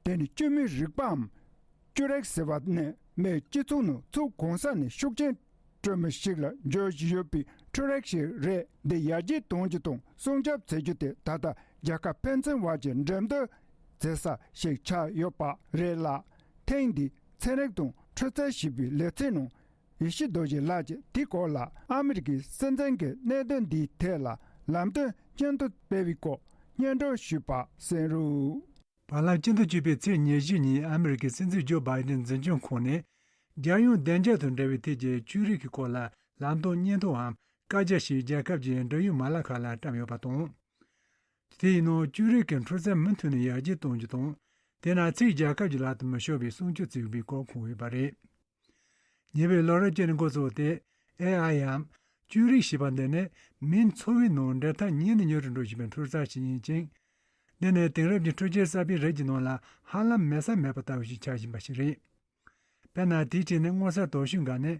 དེ་ནི་སྐྱེད་མོས་རིག་པའམ་ཅུ་རེག་ཟེར་བ་ནི་མིའི་སྤྱི་ཚོགས་ནང་ཚོ་གང་ས་ནས་ཤུགས་རྐྱེན་སྤྲོད་མི་ཞིག་ལ་འགྱུར་བཞིན་ཡོད་པའི་འཕྲུལ་རིག་ཞིག་རེད། འདི་ཡར་རྒྱས་གཏོང་རྒྱུ་དང་སྲུང་སྐྱོབ་བྱེད་རྒྱུ་དེ་ད་ལྟ་རྒྱལ་ཁབ་ཕན་ཚུན་བར་གྱི་འགྲན་བསྡུར་བྱེད་ས་ཞིག་ཆགས་ཡོད་པ་རེད་ལ། ཐེངས་འདིའི་ཚན་རིག་དང་འཕྲུལ་རྩལ་ཞེས་པའི་ལེ་ཚན་ནང་ཡེ་ཤེས་རྡོ་རྗེ་ལགས་ཀྱིས་དེའི་སྐོར་ལ་ཨ་མི་རི་ཀའི་སྲིད་འཛིན་གྱིས་གནད་དོན་འདིའི་ཐད་ལ་ལམ་སྟོན་སྙན་ཐོ་སྤེལ་བའི་སྐོར་སྙན་སྒྲོན་ཞུས་པ་གསན་རོགས། བར་ལམ་སྤྱི་ཟླ་བཅུ་པའི་ཚེས་ཉེར་བཞི་ཉིན་ཨ་མི་རི་ཀའི་སྲིད་འཛིན་ཇོ་བྷའི་ཌེན་འཛིན་སྐྱོང་ཁང་ནས། རྒྱལ་ཡོངས་བདེ་འཇགས་དང་འབྲེལ་བའི་ཐད་ཀྱི་ཅུས་རིག་གི་སྐོར་ལ་ལམ་སྟོན་སྙན་ཐོའམ་བཀའ་རྒྱ་ཞིག་རྒྱལ་ཁབ་ཀྱི་འབྲེལ་ཡོད་མ་ལག་ཁག་ལ་བཀྲམ་ཡོད་པ་དང་། དེ་ཡིན་ནོ་ཅུ་རིག་གི་འཕྲུལ་རྩལ་མུ་མཐུད་ནས་ཡར་རྒྱས་གཏོང་རྒྱུ་དང་། དེས་ན་ཚིག་རྒྱལ་ཁབ་ཀྱི་ལག་ཏུ་མི་ཤོར་བའི་སྲུང་སྐྱོབ་བྱེད་དགོས་པའི་སྐོར་ཁོང་ཡོད་པ་རེད། ཉེ་བའི་ལོ་རབས་བཅུ་ནས་འགོ་བཙུགས་ཏེ། ཨེ་ཨའི་འམ་ཅུ་རིག་ཞེས་པ་འདི་ནི་མིའི་འཚོ་བའི་ནང་འབྲེལ་ཐག་ཉེ་ནས་ཉེ་རུ་འགྲོ་བཞིན་པའི་འཕྲུལ་རྩལ་ཞིག་ཡིན་ཅིང་། འདི་ནི་དེང་རབས་ཀྱི་འཕྲུལ་ཆས་གསར་པའི་རིགས་ཀྱི་ནང་ལ་ཧ་ལམ་མེད་ས་མེད་པ་ལྟ་བུ་ཞིག་ཆགས་བཞིན་པ་ཞིག་རེད། དཔེར་ན་དེའི་གྲས་ནི་མངོན་གསལ་དོད་ཤོས་འགའ་ནི།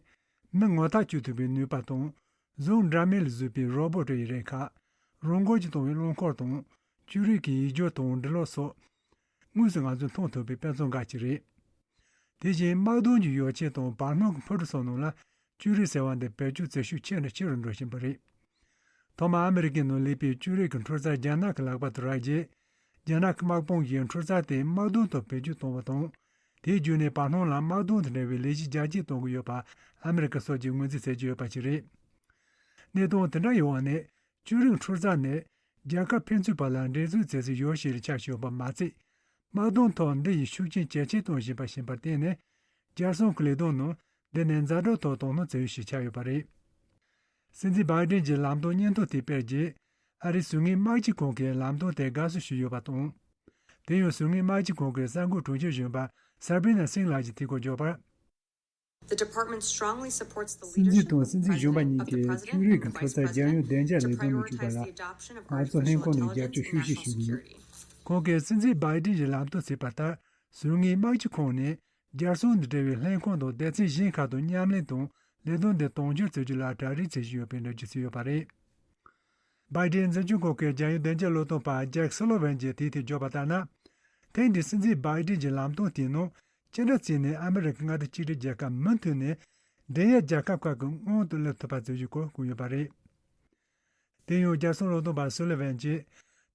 མི་ངོ་ཐག་གཅོད་ཐུབ་པའི་ནུས་པ་དང་། གཟུགས་འདྲ་མིན་ལ་བཟོས་པའི་རོ་བོ་ཊི་ཡི་རིགས་ཁག་རང་འགུལ་གྱིས་གཏོང་བའི་རླངས་འཁོར་དང་། ཅུ་རིག་གི་ཡིག་སྒྱུར་དང་འབྲི་ཀློག་སོགས། དངོས་སུ་ང་ཚོས་མཐོང་ཐུབ་པའི་དཔེ་མཚོན་འགའ་ཞིག་རེད། དེ་བཞིན་དམག་དོན་གྱི་ཡོ་བྱད་དང་བར་སྣང་གི་འཕུར་གྲུ་སོགས་ནང་ལ་ཅུ་རིག་ཟེར་བ་འདི་བེད་སྤྱོད་བྱེད་ཤུགས་ཆེ་ནས་ཆེ་རུ་འགྲོ་བཞིན་པ་རེད། ཐོག་མར་ཨ་མི་རི་ཀའི་ནང་སླེབས་པའི་ཅུ་རིག་གི་འཕྲུལ་རྩལ་རྒྱ་ནག་གི་ལག་པར་དུ་རག་རྗེས། རྒྱ་ནག་གི་དམག་དཔུང་གིས་འཕྲུལ་རྩལ་དེ་དམག་དོན་ཐོག་བེད་སྤྱོད་གཏོང་བ་དང་། དེའི་བརྒྱུད་ནས་བར་སྣང་ལ་དམག་དོན་དང་འབྲེལ་བའི་ལས་གཞི་རྒྱ་སྐྱེད་གཏོང་གི་ཡོད་པ་ཨ་མི་རི་ཀ་སོགས་ཀྱིས་ངོས་འཛིན་བྱེད་ཀྱི་ཡོད་པ་ཞིག་རེད། གནས་སྟངས་དེ་འདྲ་ཡོད་པ་ནི། ཅུ་རིག་འཕྲུལ་རྩལ་ནི་རྒྱལ་ཁབ་ཕན་ཚུན་བར་ལ་འགྲན་རྩོད་བྱེད་སའི་ཡོ་བྱད་ལ་ཆགས་བཞིན་ཡོད་པ་མ་ཚད། དམག་དོན་ཐོག་འདི་ཡི་ཤུགས་རྐྱེན་ཇེ་ཆེར་གཏོང་བཞིན་པ་ཞིག་ཡིན་པར་བརྟེན་ནས། རྒྱལ་སྲུང་གི་ལས་དོན་ནང་འདི་ནི་ཛ་དྲག་ཐོག་དོ་སྣང་བྱེད་ཡུལ་ཞིག་ཆགས་ཡོད་པ་རེད། སྲིད་འཛིན་བྷའི་ཏིན་གྱིས་ལམ་སྟོན་སྙན་ཐོ་དེ་སྤེལ་རྗེས། ཨ་རིའི་ཟུར་ངན་དམག་སྤྱི་ཁང་གིས་ལམ་སྟོན་དེ་དགའ་བསུ་ཞུས་ཡོད་པ་དང་། དེ་ཡང་ཟུར་ངན་དམག་སྤྱི་ཁང་གི་གསར་འགོད་དྲུང་ཆེ་གཞོན་པ་སར་བྷི་ན་སིང་ལགས་ཀྱིས་དེའི་སྐོར་བརྗོད་པར། The department strongly supports the སྲིད་འཛིན་leadership དང་སྲིད་འཛིན་གཞོན་པ་གཉིས་ཀྱིས་ཅུ་རིག་གི་འཕྲུལ་རྩལ་རྒྱལ་ཡོངས་བདེ་འཇགས་ལས་དོན་ལ་བཅུག་པ་ལ་ང་ཚོ་ལྷན་ཁང་ནས་རྒྱབ་སྐྱོར་ཤུགས་ཆེ་ཞུ་གི་ཡོད། ཁོང་གིས་སྲིད་འཛིན་བྷའི་ཏིན་གྱིས་ལམ་སྟོན་བྱས་པ་ལྟར། ཟུར་ངན་དམག་སྤྱི་ཁང་ནས་རྒྱལ་སྲུང་དང་འབྲེལ་བའི་ལྷན་ཁང་དང་སྡེ་ཚན་གཞན་ཁག་དང་མཉམ་ལས་དང་ལས་དོན་དེ་དོན་འཁྱོལ་བྱེད་རྒྱུ་ལ་གྲ་སྒྲིག་བྱེད་བཞིན་ཡོད་པའི་འགྲེལ་བརྗོད་བྱས་ཡོད་པ་རེད། བྷའི་ཏིན་འཛིན་སྐྱོང་ཁང་གི་རྒྱལ་ཡོངས་བདེ་འཇགས་བློས་གཏོང་པ་ཇེག་སུ་ལོ་ཝན་གྱིས་དེའི་ཐད་བརྗོད་པ་ལྟར་ན། ཐེངས་འདིའི་སྲིད་འཛིན་བྷའི་ཏིན་གྱི་ལམ་སྟོན་དེའི་ནང་ཅི་འདྲ་བྱས་ནས་ཨ་མི་རི་ཀ་མངའ་སྡེ་གཅིག་སྒྲིལ་རྒྱལ་ཁབ་མུ་མཐུད་ནས་འབྲེལ་ཡོད་རྒྱལ་ཁབ་ཁག་གི་སྔོན་དུ་སླེབས་ཐུབ་པ་བྱེད་རྒྱུའི་སྐོར་བཀོད་ཡོད་པ་རེད། དེ་ཡང་རྒྱལ་སྲུང་བློས་གཏོང་པ་སུ་ལི་ཝན་གྱིས་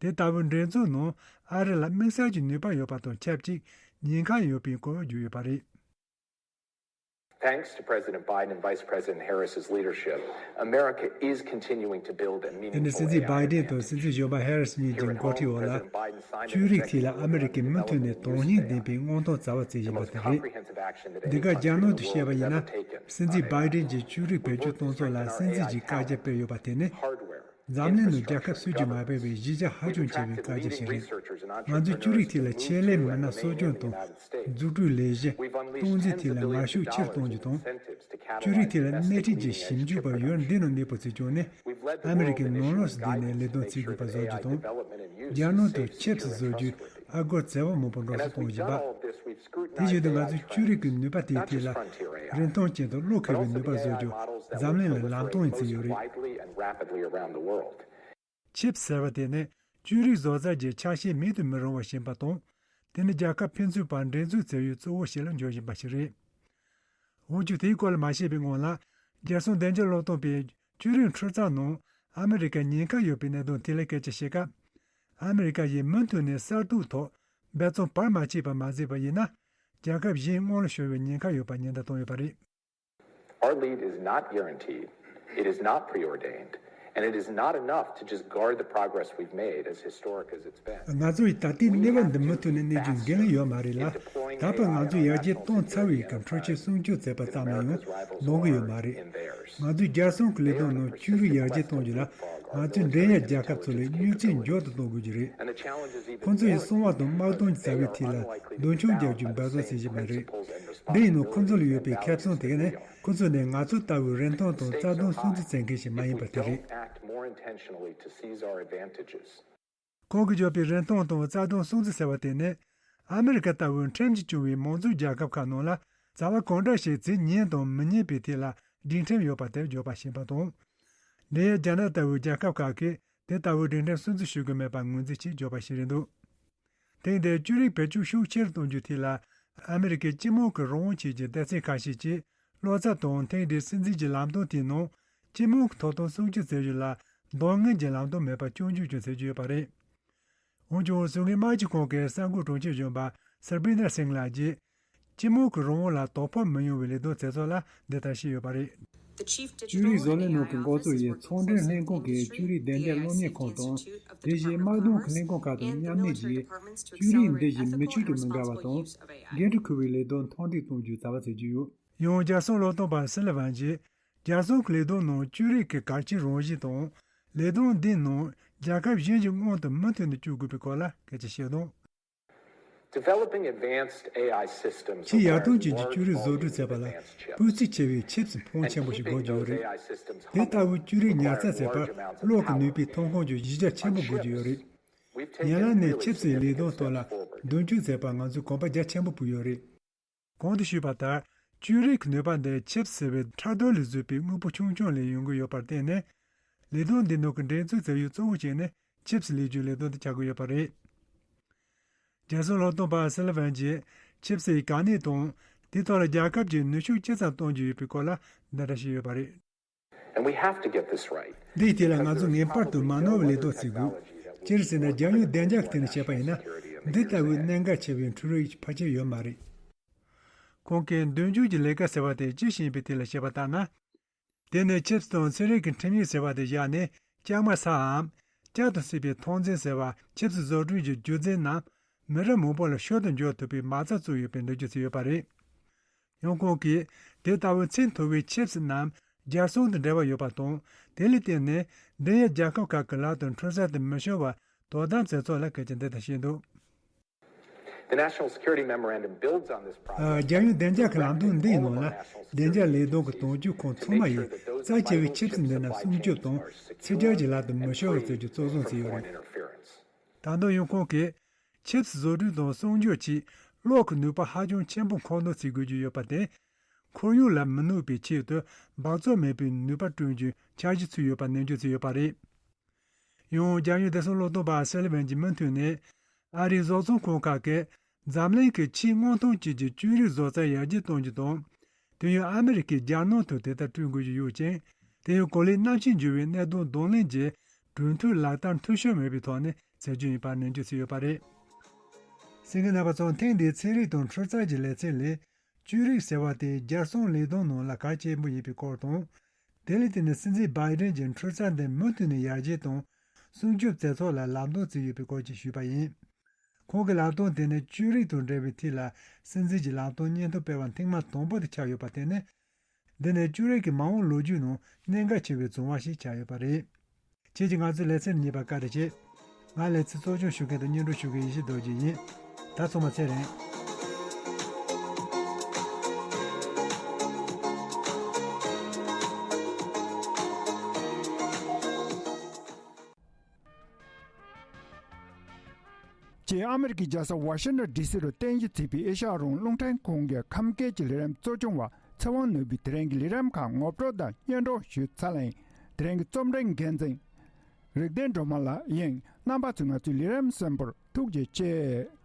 དེ་ལྟ་བུའི་འགྲན་རྩོད་ནང་ཨ་རི་ལ་དམིགས་བསལ་གྱི་ནུས་པ་ཡོད་པ་དང་ཆབས་ཅིག་ཉེན་ཁ་ཡོད་པའི་སྐོར་བརྗོད་ཡོད་པ་རེད། Thanks to President Biden and Vice President Harris's leadership, America is continuing to build a དེ་ནི་meaningful སྲིད་འཛིན་བྷའི་ཌེན་དང་སྲིད་འཛིན་གཞོན་པ་ཧེ་རིས་གཉིས་ཀྱི་འགོ་ཁྲིད་འོག་ལ། ཅུ་རིག་ཐད་ལ་ཨ་མི་རི་ཀས་མུ་མཐུད་ནས་དོན་སྙིང་ལྡན་པའི་མངོན་མཐོང་རྩ་བ་བྱེད་བཞིན་པ་དེ་རེད། འདི་ག་རྒྱ་ནག་ཏུ་བཤད་པ་ཡིན་ན། སྲིད་འཛིན་བྷའི་ཌེན་གྱིས་ཅུ་རིག་བེད་སྤྱོད་གཏོང་ཕྱོགས་ལ་གསན་གཟིགས་ཀྱི་བཀའ་རྒྱ་སྤེལ་ཡོད་པ་དེ་ནི། འཛམ་གླིང་ནང་རྒྱལ་ཁབ་སུས་ཀྱང་མ་སྤེལ་བའི་གཞི་རྒྱ་ཧ་ཅང་ཆེ་བའི་བཀའ་རྒྱ་ཞིག་རེད། ང་ཚོས་ཅུ་རིག་ཐད་ལ་ཆེད་ལས་མི་སྣ་གསོ་སྐྱོང་དང་། འཛུགས་སྐྲུན་ལས་གཞི། སྟངས་འཛིན་ཐད་ལ་ངར་ཤུགས་ཆེ་རུ་གཏོང་རྒྱུ་དང་། ཅུ་རིག་ཐད་ལ་སྣེ་ཁྲིད་ཀྱི་ཞིབ་འཇུག་པ་ཡུལ་འདི་ནང་གནས་སྤོ་བྱེད་ཀྱང་ནི། ཨ་མི་རི་ཀའི་ནང་ལོགས་སུ་བསྡད་ནས་ལས་དོན་བྱེད་དགོས་པ་བཟོ་རྒྱུ་དང་། རྒྱ་ནག་ཏུ་ཆིབས་བཟོ་རྒྱུའི་ཨ་སྒོར་བྱེ་བ་མང་པོ་འགྲོ་སོང་གཏོང་བཞིན་པ། དེ་བཞིན་དུ་ང་ཚོས་ཅུ་རིག་གི་ནུས་པ་དེའི་ཐད་ལ། རིན་ཐང་ཅན་དང་བློ་འཁེལ་བའི་ནུས་པ་བཟོ་རྒྱུ་འཛམ་གླིང་ལ་ལམ་སྟོན་ཡང་བྱས་ཡོད་རེད། ཆིབས་ཟེར་བ་དེ་ནི་ཅུ་རིག་བཟོ་རྩལ་གྱི་ཆ་ཤས་མེད་དུ་མི་རུང་བ་ཞིག་ཡིན་པ་དང་། དེ་ནི་རྒྱལ་ཁབ་ཕན་ཚུན་བར་འགྲན་རྩོད་བྱེད་ཡུལ་གཙོ་བོ་ཞིག་ལ་འགྱུར་བཞིན་པ་ཞིག་རེད། འོན་ཀྱང་དེའི་སྐོར་ལ་མ་བཤད་པའི་སྔོན་ལ། རྒྱལ་སྲུང་བདེ་འཇགས་བློས་གཏོང་པས་ཅུ་རིག་འཕྲུལ་རྩལ་ནང་ཨ་མི་རི་ཀར་ཉེན་ཁ་ཡོད་པའི་གནད་དོན་ཐད་ལ་སྐད་ཆ་བཤད་སྐབས། ཨ་མི་རི་ཀ་ཡིས་མུ་མཐུད་ནས་གསར་གཏོད་ཐོག་འབད་བརྩོན་བར་མ་ཆད་པ་མ་བྱས་པ་ཡིན་ན། རྒྱལ་ཁབ་གཞན་སྔོན་ལ་ཤོར་བའི་ཉེན་ཁ་ཡོད་པ་ཉེན་བརྡ་བཏང་ཡོད་པ་རེད། Our lead is not guaranteed. It is not preordained. And it is not enough to just guard the progress we've made, as historic as it's been. ང་ཚོ་ཡིས་ད་ལྟའི་གནས་བབ་འདི་མུ་མཐུད་ནས་གནས་རྒྱུའི་འགན་ཡོད་མ་རེད་ལ། ད་བར་ང་ཚོས་ཡར་རྒྱས་གཏོང་ཚར་བའི་སྐབས་འཕྲུལ་ཆས་སྲུང་སྐྱོབ་བྱས་པ་ཙམ་ལ་ཡང་ལོང་གི་ཡོད་མ་རེད། ང་ཚོས་རྒྱལ་སྲུང་གི་ལས་དོན་ནང་ཅུ་རིག་ཡར་རྒྱས་གཏོང་རྒྱུ་ལ། ང་ཚོས་འབྲེལ་ཡོད་རྒྱལ་ཁབ་ཚོ་ལ་མྱུར་ཚད་མགྱོགས་དུ་གཏོང་དགོས་ཀྱི་རེད། ཁོང་ཚོ་ཡིས་སྲུང་བ་དང་དམག་དོན་གྱི་བྱ་བའི་ཐད་ལ་རྡུལ་ཕྱོགས་རྒྱག་རྒྱུའི་འབད་བརྩོན་བྱེད་བཞིན་པ་རེད། འདི་ཡིན་ནོ་ཁོང་ཚོ་ལ་ཡོད་པའི་ཁེ་བཟང་དེ་ནི་ཁོང་ཚོ་ནི་ང་ཚོ་ལྟ་བུའི་རིན་ཐང་དང་རྩ་དོན་སྲུང་བརྩི་བྱེད་མཁན་ཞིག་མ་ཡིན་པ་དེ་རེད། ཁོང་གིས་བརྗོད་པའི་རིན་ཐང་དང་རྩ་དོན་སྲུང་བརྩི་ཟེར་བ་དེ་ནི། ཨ་མི་རི་ཀ་ལྟ་བུའི་ཁྲིམས་ཀྱིས་སྐྱོང་བའི་མང་གཙོའི་རྒྱལ་ཁབ་ཁག་ནང་ལ་བྱ་བ་གང་འདྲ་ཞིག་བྱེད་ཉན་དང་མི་ཉན་པའི་ཐད་ལ་སྒྲིག་ཁྲིམས་ཡོད་པ་དེར་བརྗོད་པ་ཞིག་ཡིན་པ་དང་། འབྲེལ་ཡོད་རྒྱ་ནག་ལྟ་བུའི་རྒྱལ་ཁབ་ཁག་གིས་དེ་ལྟ་བུའི་སྒྲིག་ཁྲིམས་སྲུང་བརྩི་ཞུ་གི་མེད་པར་ངོས་འཛིན་བྱས་བརྗོད་པ་ཞིག་རེད་འདུག་ཐེངས་འདིར་ཅུ་རིག་བེད་སྤྱོད་ཤུགས་ཆེ་རུ་གཏོང་རྒྱུའི་ཐད་ལ། ཨ་མི་རི་ཀའི་སྤྱི་དམངས་ཀྱི་རང་དབང་ཆེད་ཀྱི་སྡེ་ཚན་ཁ་ཤས་ཀྱིས། ལོ་ཙཱ་དང་ཐེངས་འདིའི་སྲིད་འཛིན་གྱི་ལམ་སྟོན་དེའི་ནང་། སྤྱི་དམངས་ཀྱི་ཐོབ་ཐང་སྲུང་སྐྱོབ་བྱེད་རྒྱུ་ལ་གདོང་ངན་གྱི་ལམ་སྟོན་མེད་པར་སྐྱོན་བརྗོད་ཀྱང་བྱེད་ཀྱི་ཡོད་པ་རེད། འོན་ཀྱང་ཟུར་ངན་དམག་སྤྱི་ཁང་གི་གསར་འགོད་དྲུང་ཆེ་གཞོན་པ་སར་བི་ན་སིང་ལགས་ཀྱིས། སྤྱི་དམངས་ཀྱི་རང་དབང་ལ་དོ་ཕོག་མི་ཡོང་བའི་ལས་དོན་བྱེད་ཕྱོགས་ལ་འདི་ལྟར་བཤད་ཡོད་པ་རེད། ཅུ་རིག་བཟོ་ལས་ནང་གི་འགོ་གཙོ་ཡིས་ཚོང་འབྲེལ་ལྷན་ཁང་གི་ཅུ་རིག་བདེ་འཇགས་སློབ་གཉེར་ཁང་དང་། དེ་བཞིན་དམག་དོན་གྱི་ལྷན་ཁང་ཁག་དང་མཉམ་ལས་ཀྱིས། ཅུ་རིག་འདི་བཞིན་མི་ཆོས་དང་མི་འགལ་བ་དང་། འགན་འཁྲི་འཁུར་བའི་ལས་དོན་མཐོར་འདེགས་གཏོང་རྒྱུའི་རྩ་བ་བྱེད་ཀྱི་ཡོད། ཡང་རྒྱལ་སྲུང་བློས་གཏོང་པ་སི་ལི་ཝན་གྱིས། རྒྱལ་སྲུང་གི་ལས་དོན་ནང་ཅུ་རིག་གི་གལ་ཆེའི་རང་བཞིན་དང་། ལས་དོན་འདིའི་ནང་ རྒྱལ་ཁབ་གཞན་གྱི་སྔོན་དུ་མུ་མཐུད་ནས་བསྐྱོད་དགོས་པའི་སྐོར་ལ་སྐད་ཆ་བཤད་དོན། Developing advanced A I systems ཕྱིའི་ཡར་ཐོན་ཅན་གྱི་བཅོས་རིག་བཟོ་སྐྲུན་བྱེད་པ་ལ་སྤུས་ཚད་ཆེ་བའི་ཆིབས་སི་ཕོན་ཆེན་པོ་ཞིག་དགོས་ཀྱི་ཡོད་རེད། དེ་ལྟ་བུའི་བཅོས་རིག་ཉར་ཚགས་བྱེད་པར་གློག་གི་ནུས་པའི་ཐོན་ཁུངས་ཀྱི་གཞི་རྒྱ་ཆེན་པོ་དགོས་ཀྱི་ཡོད་རེད། ཡན་ལག་ནས་ཆིབས་སི་ལས་དོན་ཐོག་ལ་མདུན་སྐྱོད་བྱེད་པར་ང་ཚོས་གོམ་པ་རྒྱ་ཆེན་པོ་སྤོས་ཡོད་རེད། གོང་དུ་ཞུས་པ་ལྟར། བཅོས་རིག་གི་ནུས་པ་འདི་ཆིབས་ཟེར་བའི་ཕྲ་རྡོ་ལས་བཟོས་པའི་དངོས་པོ་ཆུང་ཆུང་ལས་ཡོང་གི་ཡོད་པར་བརྟེན་ནས། ལས་དོན་འདི་ནང་གི་འགྲན་རྩོད་བྱ་ཡུལ་གཙོ་བོ་གཅིག་ནི་ཆིབས་ལས་རྒྱུའི་ལས་དོན་དུ་ཆགས་ཀྱི་ཡོད་པ་རེད། རྒྱལ་སྲུང་སློབ་སྟོན་པ་སི་ལི་ཝན་གྱིས་ཆིབས་ཡི་གལ་གནད་དང་། དེའི་ཐོག་ལ་རྒྱལ་ཁབ་ཀྱིས་ནུས་ཤུགས་ཅི་ཙམ་གཏོང་རྒྱུ་ཡོད་པའི་སྐོར་ལ་འདི་འདྲ་ཞིག་ཡོད་པ་རེད། And we have to get this right. འདིའི་ཐད་ལ་ང་ཚོ་ངེས་པར་དུ་མ་ནོར་བའི་ལས་དོན་བྱེད་དགོས། སྤྱིར་ཟེར་ན་རྒྱལ་ཡོངས་བདེ་འཇགས་ཀྱི་ཐད་ནས་བཤད་པ་ཡིན་ན། འདི་ལྟ་བུའི་གནད་འགག་ཆེ་བའི་འཕྲུལ་རིག་ཕལ་ཆེར་ཡོད་མ་རེད། ཁོང་གིས་མདུན་སྐྱོད་ཀྱི་ལས་ཀ་ཟེར་བ་དེ་ཅི་ཞིག་ཡིན་པའི་ཐད་ལ་བཤད་པ་ལྟར་ན། དེ་ནི་ཆིབས་དང་ཚན་རིག་གི་ཁྲིམས་ཡིག་ཟེར་བ་དེ་བཞག་ནས་ལྕང་མ་སའམ། ལྕགས་དང་བསྲེས་པའི་ཐོན་རྫས་ཟེར་བ་ཆིབས་བཟོ་སྐྲུན་གྱི་རྒྱུ་རྫས་རྣམས་མི་རབས་མང་པོ་ལ་ཤུལ་དུ་འབྱོར་ཐུབ་པའི་མ་རྩ་བཙུགས་ཡོད་པའི་འགྲེལ་བརྗོད་བྱས་ཡོད་པ་རེད། ཡང་ཁོང་གིས་དེ་ལྟ་བུའི་ཚད་མཐོ་བའི་ཆིབས་རྣམས་རྒྱལ་སྲུང་དང་འབྲེལ་བ་ཡོད་པ་དང་། དེ་ལ་བརྟེན་ནས་འབྲེལ་ཡོད་རྒྱལ་ཁབ་ཁག་གི་ལག་ཏུ་འཕྲུལ་རྩལ་དེ་མི་ཤོར་བར་དོ་དམ་བྱེད་ཕྱོགས་ལ་སྐད་ཆ་འདི་ལྟར་བཤད་འདུག The National Security Memorandum builds on this process. རྒྱལ་ཡོངས་བདེ་འཇགས་ཀྱི་ལམ་སྟོན་འདི་ཡི་ནང་ལ། བདེ་འཇགས་ལས་དོན་གྱི་དོན་གཅོད་ཁང་ཚང་མ་ཡིས་རྩ་ཆེ་བའི་ཆིབས་རྣམས་སྲུང་སྐྱོབ་དང་ཕྱི་རྒྱལ་གྱི་ལག་ཏུ་མི་ཤོར་བར་བྱེད་རྒྱུ་གཙོ་བཟུང་བྱས་ཡོད་རེད། ད་དུང་ཡང་ཁོང་གིས། ཆིབས་བཟོ་སྐྲུན་དང་སྲུང་སྐྱོབ་ཆེད་གློག་གི་ནུས་པ་ཧ་ཅང་ཆེན་པོ་མཁོ་འདོན་བྱེད་དགོས་ཀྱི་ཡོད་པ་དེ། ཁོར་ཡུག་ལ་མི་གནོད་པའི་ཆེད་དུ་འབག་བཙོག་མེད་པའི་ནུས་པ་བསྐྲུན་རྒྱུའི་འཆར་གཞི་ཚུད་ཡོད་པ་ནན་བརྗོད་བྱས་ཡོད་པ་རེད། ཡང་རྒྱལ་ཡོངས་བདེ་སྲུང་སློབ་སྟོན་པ་སེ་ལི་ཝན་གྱིས་མུ་མཐུད་ནས། ཨ་རིའི་བཟོ་ཚོང་ཁང་ཁག་གིས་འཛམ་གླིང་གི་ཆེས་སྔོན་ཐོན་ཅན་གྱི་བཅོས་རིག་བཟོ་རྩལ་ཡར་རྒྱས་གཏོང་རྒྱུ་དང་། དེ་ཡང་ཨ་མི་རི་ཀས་རྒྱལ་ནང་དུ་དེ་ལྟར་བསྐྲུན་དགོས་ཀྱི་ཡོད་ཅིང་། དེ་ཡང་གོ་ལའི་གནམ་གཤིས་འགྱུར་བའི་གནད་དོན་གདོང་ལེན་གྱི་གྲོས་མཐུན་ལག་བསྟར་འཐུས་ཤོར་མེད་པའི་ཐོག་ནས་བྱེད་རྒྱུ་ཡིན་པར་ནན་བརྗོད་བྱས་ཡོད་པ་རེད། གསན་མཁན་རྣམ་པ་ཚོ། ཐེངས་འདིའི་ཚན་རིག་དང་འཕྲུལ་རྩལ་གྱི་ལེ་ཚན་ལས། བཅོས་རིག་ཟེར་བ་དེ་རྒྱལ་སྲུང་ལས་དོན་ནང་ལ་གལ་ཆེན་པོ་ཡིན་པའི་སྐོར་དང་། དེ་ལ་བརྟེན་ནས་སྲིད་འཛིན་བྷའི་ཌེན་གྱིས་འཕྲུལ་རྩལ་འདི་མུ་མཐུད་ནས་ཡར་རྒྱས་དང་། སྲུང་སྐྱོབ་མཛད་ཚོགས་ལ་ལམ་སྟོན་བྱས་ཡོད་པའི་སྐོར་གྱི་ཞུས་པ་ཡིན། ཁོང་གི་ལམ་སྟོན་དེ་ནི་བཅོས་རིག་དང་འབྲེལ་བའི་ཐད་ལ་སྲིད་འཛིན་གྱི་ལམ་སྟོན་སྙན་ཐོ་སྤེལ་བ་ཐེངས་མ་དང་པོ་དེ་ཆགས་ཡོད་པར་བརྟེན་ནས། འདི་ནི་བཅོས་རིག་གི་མ་འོངས་ལོ་རྒྱུས་ནང་གནད་འགག་ཆེ་བའི་བྱུང་བ་ཞིག་ཆགས་ཡོད་པ་རེད། ཁྱེད་ཀྱིས་ང་ཚོའི་ལེ་ཚན་གཉིས་པར་བཀའ་དྲིན་ཆེ། ང་ལེ་ཚན་གཙོ་སྐྱོང་ཞུ་མཁན་དང་སྙན་སྒྲོན་ཞུ་མཁན་ཡེ་ཤེས་རྡོ་རྗེ་ཡིན། ད་ཚང་མ་ཚེ་རིང་། ཅེས་ཨ་མི་རི་ཀའི་རྒྱལ་ས་ཝ་ཤིང་ཊོན་ཌི་སི་རུ་རྟེན་གཞི་བྱས་པའི་ཨེ་ཤ་ཡ་རང་དབང་རླུང་འཕྲིན་ཁང་གི་ཁམས་སྐད་ཀྱི་ལས་རིམ་གཙོ་སྐྱོང་བ་ཚེ་དབང་ནོར་བུས་དེ་རིང་གི་ལས་རིམ་ཁག་ངོ་སྤྲོད་དང་སྙན་སྒྲོན་ཞུས་ཚར་ལ་ཡིན། དེ་རིང་གི་རྩོམ་སྒྲིག་འགན་འཛིན་རིག་ལྡན་སྒྲོལ་མ་ལགས་ཡིན། རྣམ་པ་ཚོས་ང་ཚོའི་ལས་རིམ་གསན་པར་ཐུགས་རྗེ་ཆེ།